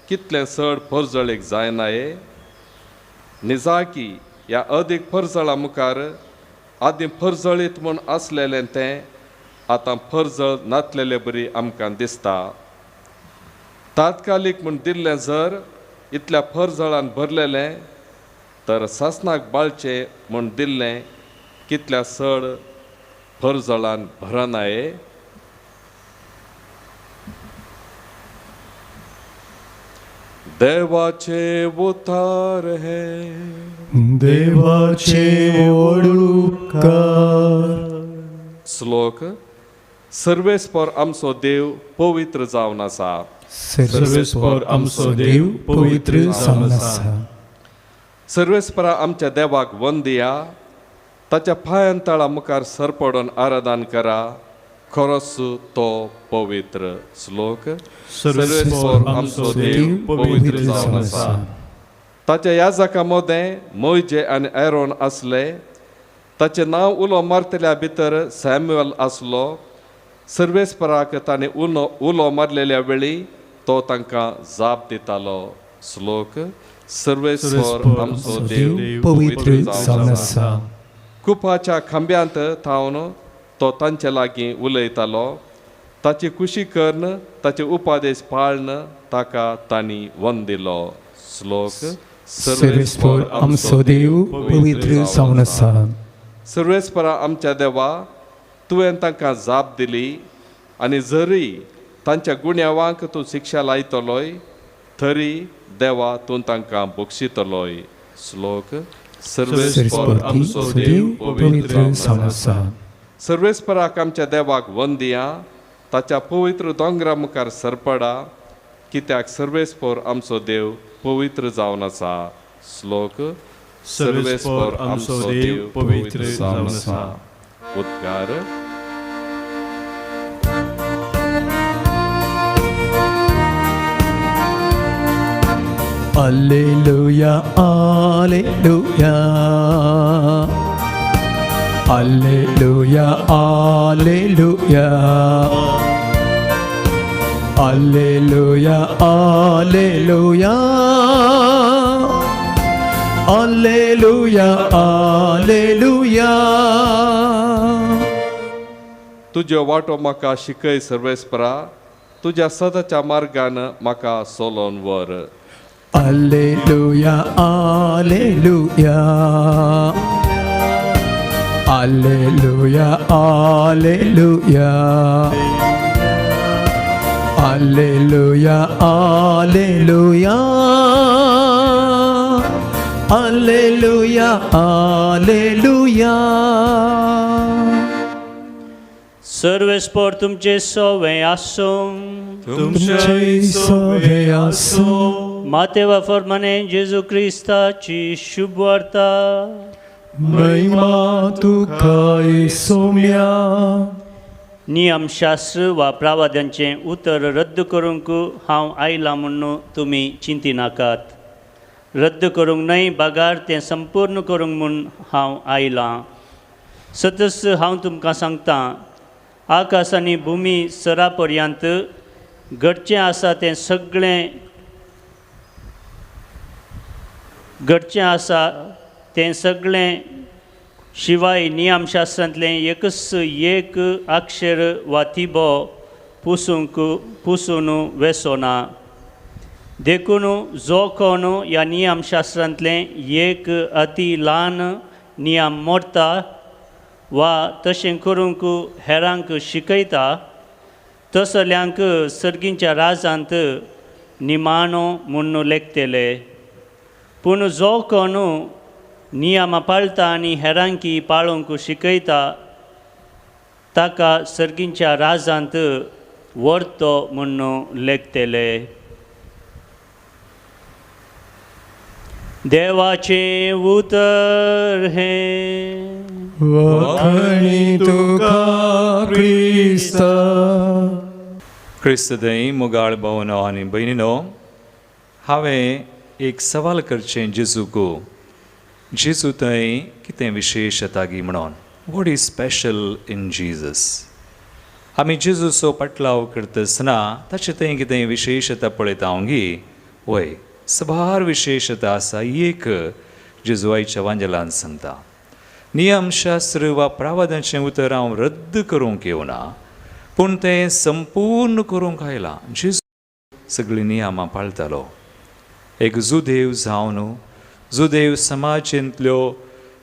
Speaker 4: कितलें चड परजळीक जायनाय. निजाकी ह्या अदीक परजळा मुखार आदीं परजळीत म्हूण आसलेलें तें आतां परजळ नातलेले बरी आमकां दिसता. तात्कालीक म्हूण दिल्लें जर इतल्या परजळान भरलेलें तर सासणाक बाळचें म्हूण दिल्लें कितल्या चड परजळान भरनाय. देवाचे उतार हे,
Speaker 2: देवाचे ओडुपकार.
Speaker 4: श्लोक. सर्वेस्पर आमचो देव पवित्र जावन आसा.
Speaker 2: सर्वेस्पर आमचो देव पवित्र जावन आसा.
Speaker 4: सर्वेस्परा आमच्या देवाक वंदिया, ताच्या पांयां तळा मुखार सरपडून आराधन करा, खरोच तो पवित्र. श्लोक.
Speaker 2: सर्वेस्पर आमचो देव पवित्र जावन आसा.
Speaker 4: ताच्या याजका मदें मोयजे आनी एरोन आसले. ताचें नांव उलो मारतल्या भितर सॅम्युअल आसलो. सर्वेस्पराक ताणें उलो मारलेल्या वेळी तो तांकां जाप दितालो. श्लोक. सर्वेस्पर आमचो देव
Speaker 2: पवित्र जावन आसा.
Speaker 4: कुपाच्या खांब्यांत थावन तो तांचे लागीं उलयतालो. ताची कुशी करून ताचे उपादेश पाळन ताका तांणी वंदिलो. श्लोक.
Speaker 2: सर्वेस्पर आमचो देव पवित्र जावन आसा.
Speaker 4: सर्वेस्परा आमच्या देवा, तुवें तांकां जाप दिली आनी जरी तांच्या गुन्यांवांक तूं शिक्षा लायतलोय तरी देवा तूं तांकां बक्षितलोय. श्लोक.
Speaker 2: सर्वेस्पर आमचो देव पवित्र जावन आसा.
Speaker 4: सर्वेस्पराक आमच्या देवाक वंदिया, ताच्या पवित्र दोंगरा मुखार सरपडा, कित्याक सर्वेस्पर आमचो देव पवित्र जावन आसा. श्लोक.
Speaker 5: सर्वेस्पर आमचो देव पवित्र जावन आसा.
Speaker 4: उद्गार.
Speaker 2: Alleluia, alleluia. Alleluia, alleluia. Alleluia, alleluia. Alleluia, alleluia.
Speaker 4: तुज्यो वाटो म्हाका शिकय सर्वेस्परा, तुज्या सदाच्या मार्गान म्हाका सोलोन व्हर.
Speaker 2: Alleluia, alleluia. Alleluia, alleluia. Alleluia, alleluia. Alleluia, alleluia.
Speaker 6: सर्वेस्पर तुमचे सोवे आसूं.
Speaker 2: तुमचे सोवे आसूं.
Speaker 6: मातेवा फर्माने जेजू क्रिस्ताची शुभवार्ता.
Speaker 2: महिमा तुका सोम्या.
Speaker 6: नियमशास्त्र वा प्रावाद्यांचें उतर रद्द करूंक हांव आयलां म्हूण तुमी चिंतिनाकात. रद्द करूंक न्हय बगार तें संपूर्ण करूंक म्हूण हांव आयलां. सदस्य हांव तुमकां सांगतां, आकाश आनी भुमी सरा पर्यंत घडचें आसा तें सगळें घडचें आसा तें सगळें शिवाय नियमशास्त्रांतलें एकच एक अक्षर वा तिबो पुसूंक पुसून वेसोना. देखून जो कोण ह्या नियमशास्त्रांतलें एक अती ल्हान नियम मोडटा वा तशें करूंक हेरांक शिकयता तसल्यांक सर्गींच्या राजांत निमाणो म्हूण लेखतले. पूण जो कोण नियमां पाळटा आनी हेरांकी पाळोवंक शिकयता ताका सर्गींच्या राजांत व्हरतो म्हूण लेखतले. देवाचें उतर हें.
Speaker 2: वखणी तुका क्रिस्ता.
Speaker 1: क्रिस्त थंय मोगाळ भावनो आनी भयणीनो, हांवें एक सवाल करचें जेजूक, जेजू थंय कितें विशेश येता गी म्हणून. What is special in Jesus? आमी जेजूचो पाटलाव करता आसतना ताचें थंय कितें विशेशता पळयता हांव गी? वय, सबार विशेशता आसा. एक जेजू आयच्या वांजेलान सांगता, नियमशास्त्र वा प्रावादांचें उतर हांव रद्द करूंक येवना, पूण तें संपूर्ण करूंक आयलां. जेजू सगळीं नियमां पाळटालो. एक जुदेव जावन जुदेव समाजेंतल्यो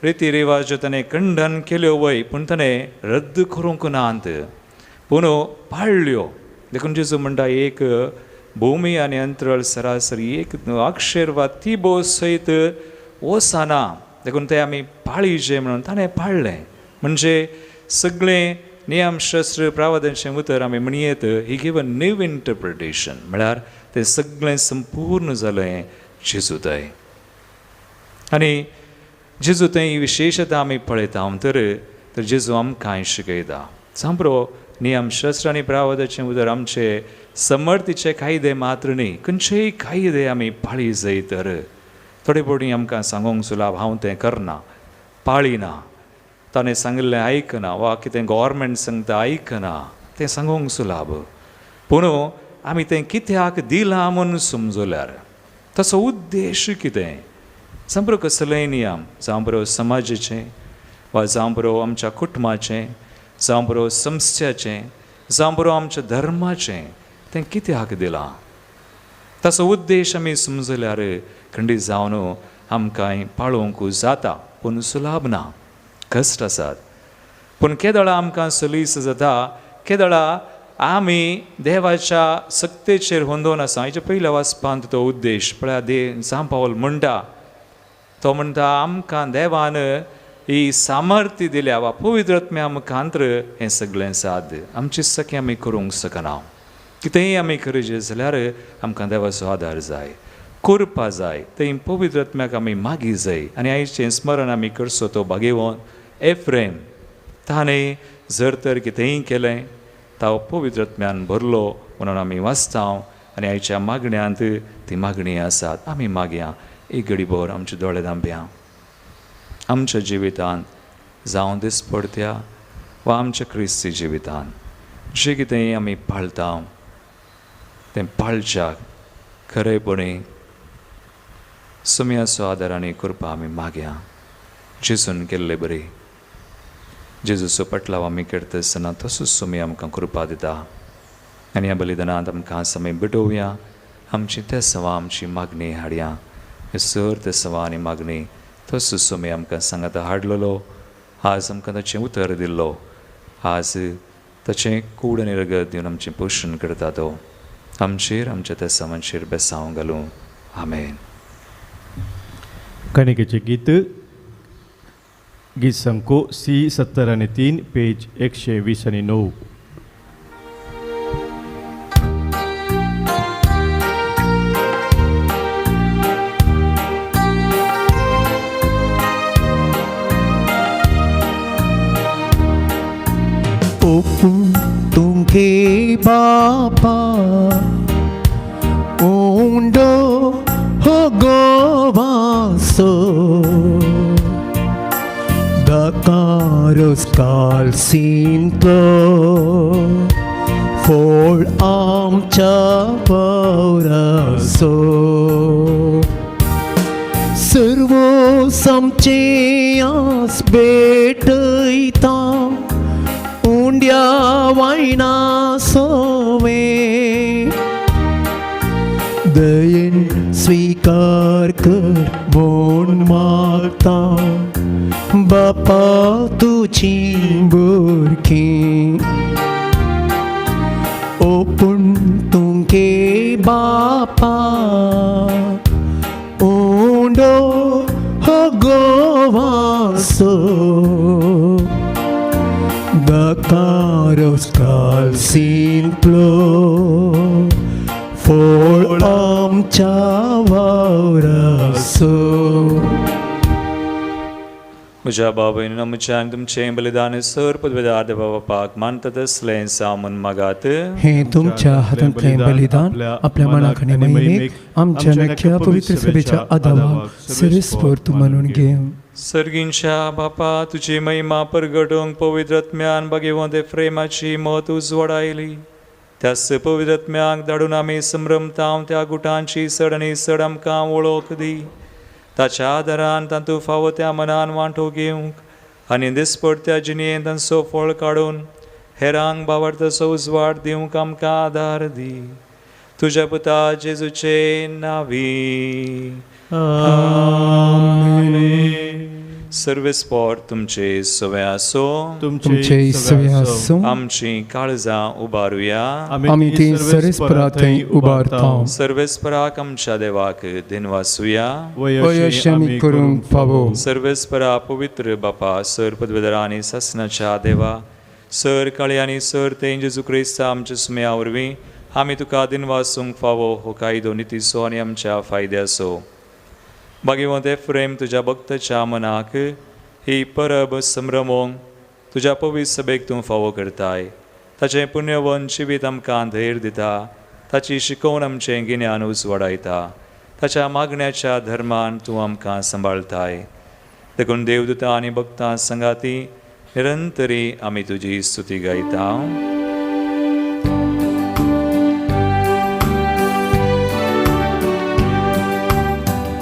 Speaker 1: रिती रिवाज ताणें खंडन केल्यो वय, पूण ताणें रद्द करूंक नात, पूण पाळ्ळ्यो. देखून जेजू म्हणटा, एक भूमी आनी अंतरळ सरासरी एक अक्षर वा तिबो सयत वचना, देखून तें आमी पाळीचे म्हणून ताणें पाळ्ळें. म्हणजे सगळें नियमशास्त्र प्रावादांचें उतर आमी म्हणयेत, he give a new interpretation, म्हळ्यार तें सगळें संपूर्ण जालें जेजू थंय. आनी जेजू थंय विशेशता आमी पळयता तर तर जेजू आमकां शिकयता. सामप्रो नियमशास्त्र आनी प्रावादाचें उतर आमचे समर्थीचे कायदे मात्र न्ही, खंयचेय कायदे आमी पाळी जाय तर थोडे फावटी आमकां सांगूंक सुलाभ, हांव तें करना, पाळिना, ताणें सांगिल्लें आयकना वा कितें गव्हर्मेंट सांगता आयकना, तें सांगूंक सुलाभ. पूण आमी तें कित्याक दिलां म्हूण समजल्यार ताचो उद्देश कितें? जावं कसलेय नियम, जावं बरो समाजाचें वा जावं बरो आमच्या कुटुंबाचें, जावं बरो संस्थ्याचें, जावं बरो आमच्या धर्माचें, तें कित्याक दिलां ताचो उद्देश आमी समजल्यार खंडीत जावन आमकां पाळोवंक जाता. पूण सुलाभ ना, कश्ट आसात. पूण केदळा आमकां सलीस जाता, केदळा आमी देवाच्या सक्तेचेर होंदोवन आसा. हाच्या पयल्या वाचपांत तो उद्देश पळया, दे सांव पावल म्हणटा, तो म्हणटा आमकां देवान ही सामर्थ्य दिल्या वा पवित्र आत्म्या मुखांत्र हें सगळें साध्य. आमची सख्य आमी करूंक शकना, कितेंय आमी करचें जाल्यार आमकां देवाचो आदार जाय, करपा जाय. थंय पवित्र आत्म्याक आमी मागी जाय. आनी आयचें स्मरण आमी करचो तो भागेवन एफ्रेम ताणें जर तर कितेंय केलें तो पवित्र आत्म्यान भरलो म्हणून आमी वाचता. आनी आयच्या मागण्यांत ती मागणी आसात. आमी मागया एक घडीभर आमचे दोळे धांपया. आमच्या जिवितांत जावं दिसपडत्या वा आमच्या क्रिस्ती जिवितांत जें कितें आमी पाळटा तें पाळच्याक खरेपणी सुम्याचो आदार आनी कृपा आमी मागया. जेजून केल्ले बरी जेजूचो पटलाव आमी करता आसतना तसोच सुमी आमकां कृपा दिता आनी ह्या बलिदानांत आमकां समय भेटोवया. आमची तेसवां आमची मागणी हाडया. सर तेसवां आनी मागणी तसोच सुमी आमकां सांगाता हाडलेलो. आज आमकां ताचें उतर दिल्लो. आज ताचें कूड आनी रगत दिवन आमचें पोशण करता तो आमचेर आमच्या तेसावांचेर बेसांव घालूं. आमेन.
Speaker 5: काणिकेचें गीत गीत संको सी 70 आनी 3 पेज 120 आनी 9.
Speaker 2: ओपून तुमके बापा उंडो हो गोवासो दकारोस कालसिंतो फोळ आमच्या पौरासो सर्व समचे आस भेटयता उंड्या वायना सोवे दयेन स्वीकार कर म्हूण मागता बापा तुजी भुरगीं. ओपून तुमके बापा उंडो हो गोवासो दकारोस कालसिंतलो फोळ आमच्या वावरासो.
Speaker 1: म्हज्या बाबयन म्हज्या आनी तुमचें बलिदान सर पदवेदार देवा बापाक मानता तसलें सामन मागात.
Speaker 2: हें तुमच्या हातांतलें बलिदान आपल्या मनाक आनी महिमेक आमच्या नख्या पवित्र सभेच्या आदावाक सिरिस्फोर तूं मानून घे.
Speaker 1: सर्गींच्या बापा तुजी महिमा परगटूंक पवित्र आत्म्यान बागेवंत एफ्रेमाची मत उजवाडायली. त्याच पवित्र आत्म्याक धाडून आमी संभ्रमतांव त्या गुटांची सड आनी सड आमकां वळख दी. ताच्या आदारान तातूंत फावो त्या मनान वांटो घेवंक आनी दिसपडत्या जिणेंत तांचो फळ काडून हेरांक बावडतसो उजवाड दिवंक आमकां आदार दी. तुज्या पुता जेजूचे नांवी
Speaker 2: आमेन.
Speaker 1: सर्वेस्पोर तुमचे सवे आसो.
Speaker 2: तुमचे सवे आसूं.
Speaker 1: आमची काळजां उबारुया.
Speaker 2: आमी ती सर्वेस्परा थंय उबारता.
Speaker 1: सर्वेस्पराक आमच्या देवाक दिनवासुया.
Speaker 2: वयश आमी करूंक फावो.
Speaker 1: सर्वेस्परा पवित्र बापा सर पदवेदरा आनी सासनाच्या देवा सर काळे आनी सर तें जेजू क्रिस्ता आमच्या सुम्या वरवीं आमी तुका दिनवासूंक फावो हो कायदो नितीचो आनी आमच्या फायद्याचो. बागेवंत एफ्रेम तुज्या भक्ताच्या मनाक ही परब संभ्रमोंक तुज्या पवित्र सभेक तूं फावो करताय. ताचें पुण्यवन जिवीत आमकां धैर्य दिता. ताची शिकोवण आमचें गिन्यान उजवाडायता. ताच्या मागण्याच्या धर्मान तूं आमकां सांबाळताय. देखून देवदूता आनी भक्तां संगाती निरंतरी आमी तुजी स्तुती गायता.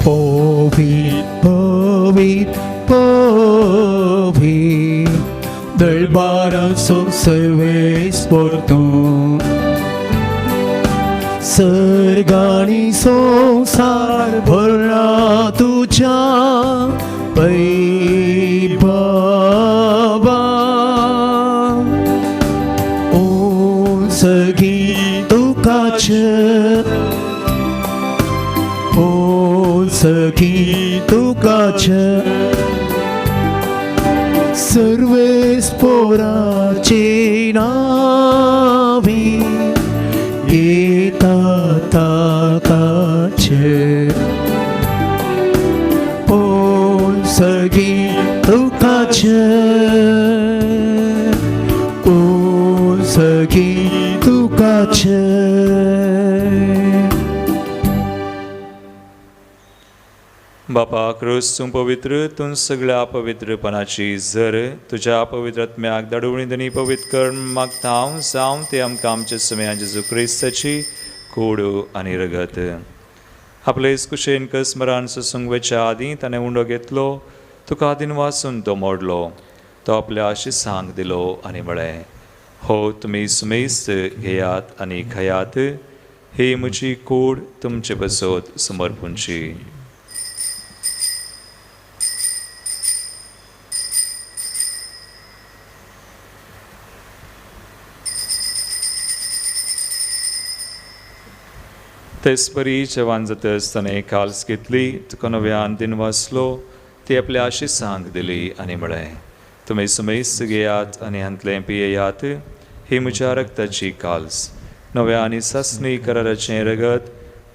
Speaker 2: पवित्र पवित्र पवित्र दरबाराचो सर्वेस्पोर तूं सर्ग आनी संवसार भरला तुज्या वैभवान. सगी तुकाच सखी तुकाच सर्वेस्पोराचे नावी येता ताकाचे. ओ सखी तुकाच ओ सखी तुकाच.
Speaker 1: बापा क्रूस तूं पवित्र, तूं सगळ्या पवित्रपणाची झर, तुज्या पवित्र आत्म्याक धाडून आनी पवित्र कर मागता हांव, जावं ते आमकां आमच्या सुम्या जेजू क्रिस्ताची कूड आनी रगत. आपले कुशेन कसमरान सोसूंक वचच्या आदीं ताणें उंडो घेतलो, तुका आदीन वाचून तो मोडलो, तो आपल्या आशिसांक दिलो आनी म्हळें, हो तुमी सुमेस्त घेयात आनी खायात, ही म्हजी कूड तुमचे बसत समर्पूंची. तेचपरी जेवण जातच ताणें काल्स घेतली, तुका नव्यान दिन वाचलो, ती आपल्या आशिसांक दिली आनी म्हळें, तुमी सुमेस्त घेयात आनी हांतलें पियेयात, ही म्हज्या रक्ताची काल्स, नव्या आनी सासणी कराराचें रगत,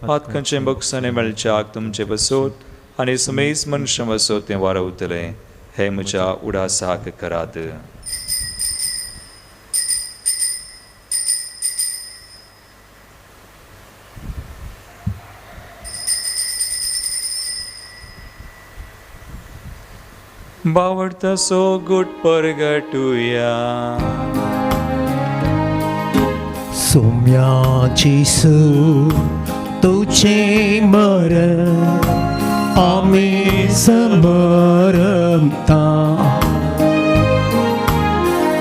Speaker 1: पातकांचें बक्षाणें मेळच्याक तुमचें बसोत आनी सुमेस्त मनशां बसोत तें वारवतलें, हें म्हज्या उडासाक करात. बावडता सो गुट परगटुया.
Speaker 2: सोम्या जेसू तुझे मरण आमी समरता,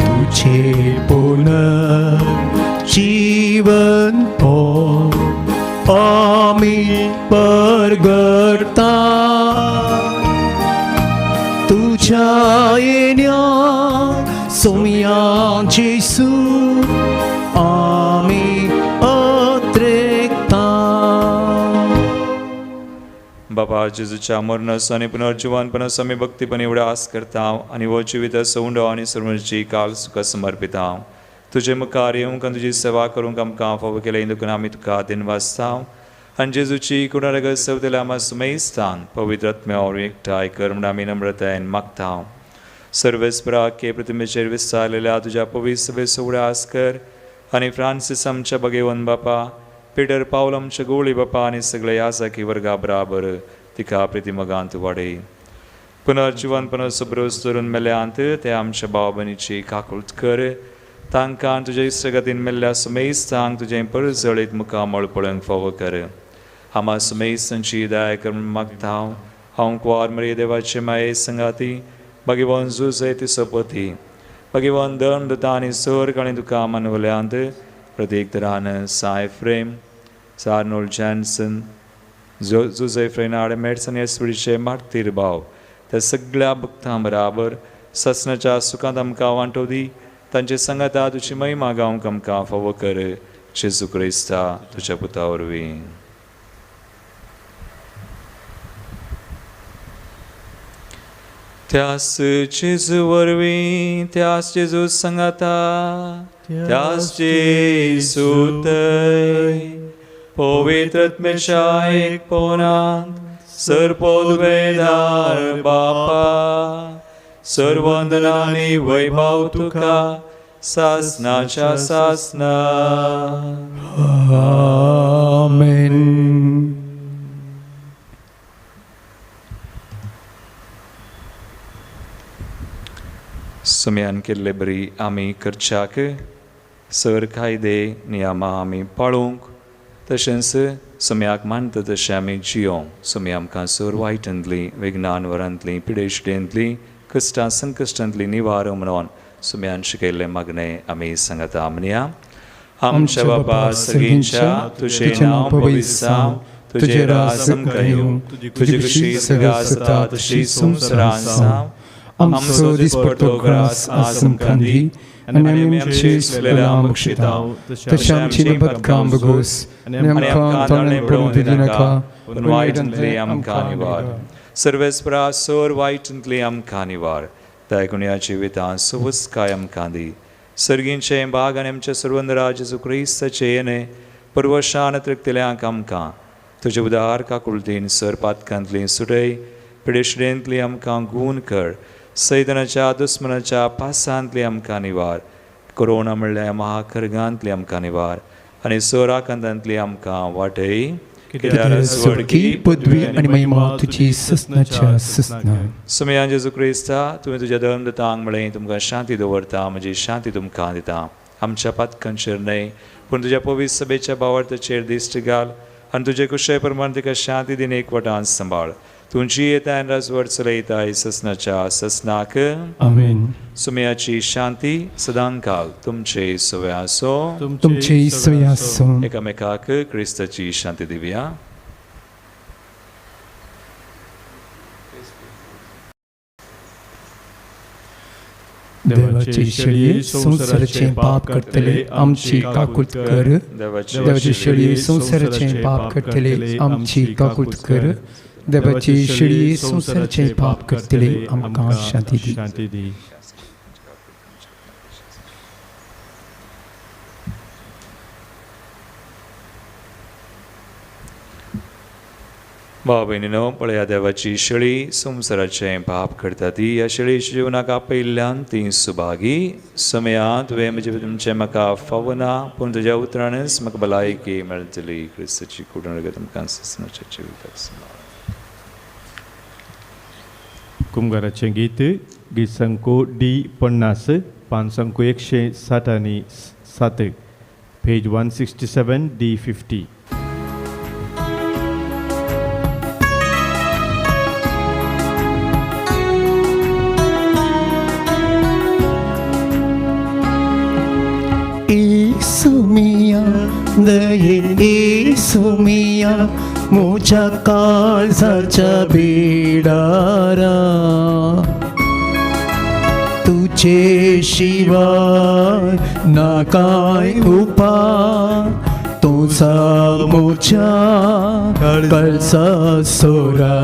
Speaker 2: तुझे पुनर्जीवन आमी परगटता, तुझ्या येण्या सोम्या जेसू आमी अत्रेकता.
Speaker 1: बाबा जेजूच्या मरणाचो आनी पुनर्जिवनपणाचो आमी भक्तीपणी उडास करता आनी हो जिविताचो उंडो आनी सर्वची काल सुखा समर्पिता. तुजे मुखार येवंक आनी तुजी सेवा करूंक आमकां फावो केलें देखून आमी तुका दिनवासता आनी जेजूची कुणारगत सवतल्या आमा सुमेस्तान पवित्र आत्म्या वरवीं एकठांय कर म्हूण आमी नम्रतायेन मागता. सर्वेस्पराके प्रतिमेचेर विस्तारलेल्या तुज्या पवित्र सभेचो उडास कर आनी फ्रांसीस आमच्या भगेवन बापा, पिटर पावल आमच्या गोवळी बापा आनी सगळे याजाकी वर्गा बराबर तिका प्रतिमगांत वाडय. पुनर्जिवनपणाचो भरोस धरून मेल्यांत ते आमच्या भाव भयणीची काकूळट कर, तांकां तुज्या इश्टगतीन मेल्ल्या सुमेस्तांक तुजें परजळीत मुखामळ पळोवंक फावो कर. आमा सुमेस्तांची दया कर म्हूण मागता हांव. हांव कुवार मरिये देवाचे माये संगाती भगवान जुजय ती सोपती भगवान धर्म दुता आनी सर्ग आनी तुका मानवल्यांत प्रतीक तरान साय फ्रेम सार्नोल्ड जॅन्सन जुजय फ्रेनाड मेट्स आनी एसपीचे मार्तीर भाव त्या सगळ्या भक्तां बराबर ससनाच्या सुखांत आमकां वांटो दी, तांचे सांगाता तुजी महिमा गावंक आमकां फावो कर. जेजू क्रिस्ता तुज्या पुता वरवीं. त्यास जेजू वरवीं, त्यास जेजू सांगाता, त्यास जेजू थंय पवित्र आत्म्याच्या एकपणांत सर्वोद्वेदार बापा सर्वंदनानी वैभव तुका सासनाच्या सासना.
Speaker 2: आमेन.
Speaker 1: सुम्यान केल्ले बरी आमी करच्याक सर कायदे नियमां आमी पाळूंक तशेंच सुम्याक मानता तशें आमी जियोंक. सुम्या आमकां सर वायटांतली विज्ञान वरांतली पिडेशिडेंतली कश्टां संकश्टांतली निवार म्हणून सुम्यान शिकयल्लें मागणें आमी सांगता. म्हणया, आमच्या बापा सगळींच्या तुजें नांव पवित्र जावं, तुजें राज आमकां येवं, तुजी खुशी सगळ्या आसता तशी संवसारांत जावं.
Speaker 2: आमचो दिसपट्टो ग्रास आज आमकां दी आनी आमी आमचे सुलेल्या बक्षिता तशें आमची बदकाम बगोस आनी आमकां ताणें पडूंक दिनाका,
Speaker 1: पूण वायटांतली आमकां निवार. सर्वेस्परा सर वायटांतली आमकां निवार. दयागुण्या जिवितांत सुवस्काय आमकां दी. सर्गींचे भाग आनी आमच्या सर्वंदरा जेजू क्रिस्ताचें येणें परवशान तृप्तिल्यांक आमकां तुजे उदार काकुळतीन सर पातकांतली सुटय, पिडेशिडेंतली आमकां गूण कर, सैतनाच्या दुस्मनाच्या पासांतली आमकां निवार, कोरोना म्हणल्यार महाखर्गांतली आमकां निवार आनी सोराकांतांतली आमकां वाटय.
Speaker 2: कित्याक पदवी आनी महिमा तुजी ससनाच्या ससना.
Speaker 1: सुमयान जेजू क्रिस्ता, तुवें तुज्या धर्म दितांक म्हळें, तुमकां शांती दवरता, म्हजी शांती तुमकां दिता. आमच्या पातकांचेर न्हय पूण तुज्या पवित्र सभेच्या भावार्थाचेर दिश्ट घाल आनी तुजे कुशे प्रमाण तिका शांती दिन एकवटान सांबाळ. तुमची येता आनी राजवट चलयता ससनाच्या ससनाक.
Speaker 2: आमेन.
Speaker 1: सुमयाची शांती सदांकाल तुमचे सवे आसो.
Speaker 2: तुमचे सवे आसो.
Speaker 1: एकामेकाक क्रिस्ताची शांती दिवया.
Speaker 2: देवाचे शेळये संवसाराचें पाप करतले आमची काकूत कर. देवाचे शेळये संवसाराचें पाप करतले आमची काकूत कर. देवाचे शेळये संवसाराचें पाप करतले आमकां शांती दी.
Speaker 1: भाव भयणीनो, पळया देवाची शेळी संवसाराचें पाप करता ती ह्या शेळीच्या जिवनाक आपयिल्ल्यान ती सुभागी. समया तुवें म्हजें तुमचें म्हाका फावना पूण तुज्या उतरानच म्हाका भलायकी मेळटली. क्रिस्ताची कुडण तुमकां ससनाच्या जिविताक सांबाळ.
Speaker 5: कुमगाराचें गीत गीत संको डी 50, पान संको 167, पेज 167 डी 50.
Speaker 2: सुमिया दये सुमिया मोजा काळजाच्या बिडारा, तुझे शिवाय ना काय उपाय, तुझा मोजा कळसा सोरा.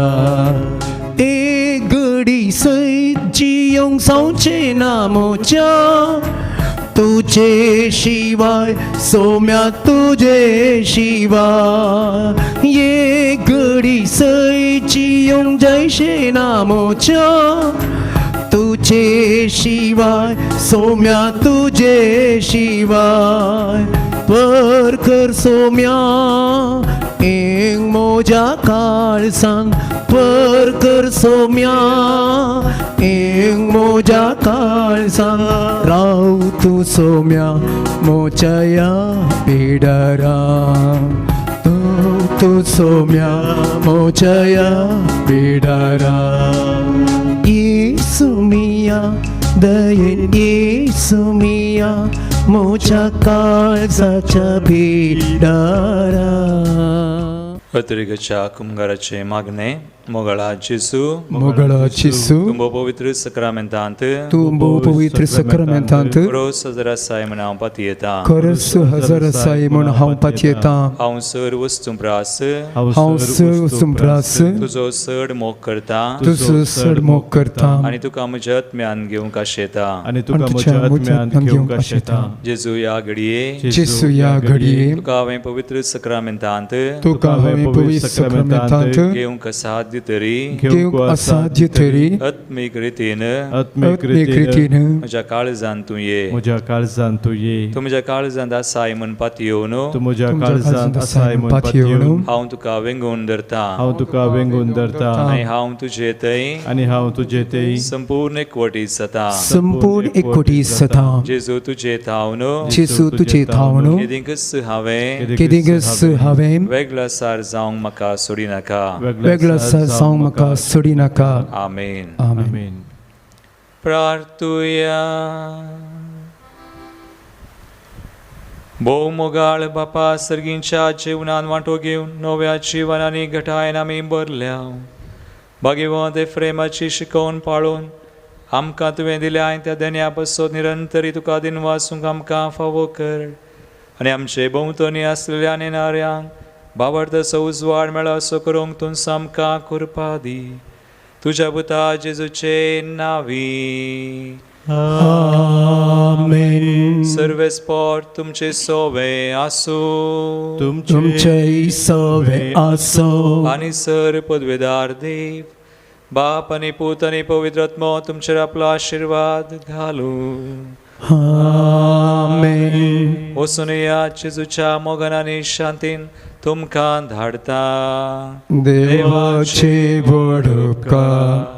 Speaker 2: एक घडी सयत जियोंक जावचें ना मोजा, तुझे शिवाय सोम्या तुझे शिवाय. ये घडी सय जियोंक जायशें ना मोजा, तुझे शिवाय सोम्या तुझे शिवाय. पर कर सोम्या एक मोजा काळसान, पर कर सोम्या एक मोजा काळसान. राव तूं सोम्या मोजया बिडारा, तूं सोम्या मोजया बिडारा. येसू मिया दयेन येसू मिया मोजा काळजाच्या बिडारा.
Speaker 1: अतिरिक्तच्या कुमगाराचे मागणे. मोगळा जेसू,
Speaker 2: मोगळा जेसू,
Speaker 1: तुंबो पवित्र सक्रामेंतांत,
Speaker 2: तुंबो पवित्र सक्रामेंतांत,
Speaker 1: खरोस हजर आसाय म्हूण हांव पातयेतां,
Speaker 2: खरोस हजर आसाय म्हूण हांव पातयेतां.
Speaker 1: हांव सर वस्तूं प्रास,
Speaker 2: हांव सर वस्तूं प्रास,
Speaker 1: तुजो चड मोग करता,
Speaker 2: तुजो चड मोग करता,
Speaker 1: आनी तुका म्हज्या आत्म्यान घेवंक आशेता,
Speaker 5: आनी तुका म्हज्या आत्म्यान घेवंक आशेता.
Speaker 1: जेजू ह्या घडये,
Speaker 2: जेजू ह्या घडये,
Speaker 1: तुका हांवें पवित्र सक्रामेंतांत,
Speaker 2: तुका हांवें पवित्र सक्रामेंतांत
Speaker 1: घेवंक असाध्य तरी,
Speaker 2: घेवंक असाध्य तरी,
Speaker 1: आत्मीक रितीन,
Speaker 5: आत्मीक रितीन
Speaker 1: म्हज्या काळजांत तूं ये,
Speaker 5: म्हज्या काळजांत तूं ये.
Speaker 1: तूं म्हज्या काळजांत आसाय म्हूण पातयेवन,
Speaker 5: तूं म्हज्या काळजांत आसाय म्हूण पातयेवन,
Speaker 1: हांव तुका वेंगोवन धरता,
Speaker 5: हांव तुका वेंगोवन धरता,
Speaker 1: आनी हांव तुजे थंय,
Speaker 5: आनी हांव तुजे थंय
Speaker 1: संपूर्ण एकवटीत जाता,
Speaker 2: संपूर्ण एकवटीत जाता.
Speaker 1: जेजू तुजे थावन,
Speaker 2: जेजू तुजे थावन,
Speaker 1: केदींकच हांवें,
Speaker 2: केदींकच हांवें
Speaker 1: वेगळो सार जावंक म्हाका सोडिनाका,
Speaker 2: वेगळो सार जावंक म्हाका सोडिनाका.
Speaker 1: आमेन.
Speaker 2: आमेन.
Speaker 1: प्रार्थुया. भोव मोगाळ बापा, सर्गींच्या जेवणान वांटो घेवन नव्या जिवनांनी घटायन आमी भरल्या. भाग्यवंत एफ्रेमाची शिकोवन पाळून आमकां तुवें दिल्या त्या देण्या पासत निरंतरी तुका दिनवासूंक आमकां फावो कर, आनी आमचे भोंवतणी आसलेल्या नेणाऱ्यांक बाबडतसो उजवाड मेळो असो करूंक तूं आमकां कृपा दी. तुज्या पुता जेजूचे नांवी.
Speaker 2: आमेन.
Speaker 1: सर्वेस्पोर तुमचे सोवे आसूं,
Speaker 2: तुमचे सोवे आसूं.
Speaker 1: आनी सर पदवेदार देव बाप आनी पूत आनी पवित्र आत्मो तुमचेर आपलो आशिर्वाद घालूं.
Speaker 2: आमेन.
Speaker 1: वचून या जेजूच्या मोगान आनी शांतीन तुमकां धाडता.
Speaker 2: देवाचे व्हड उपकार.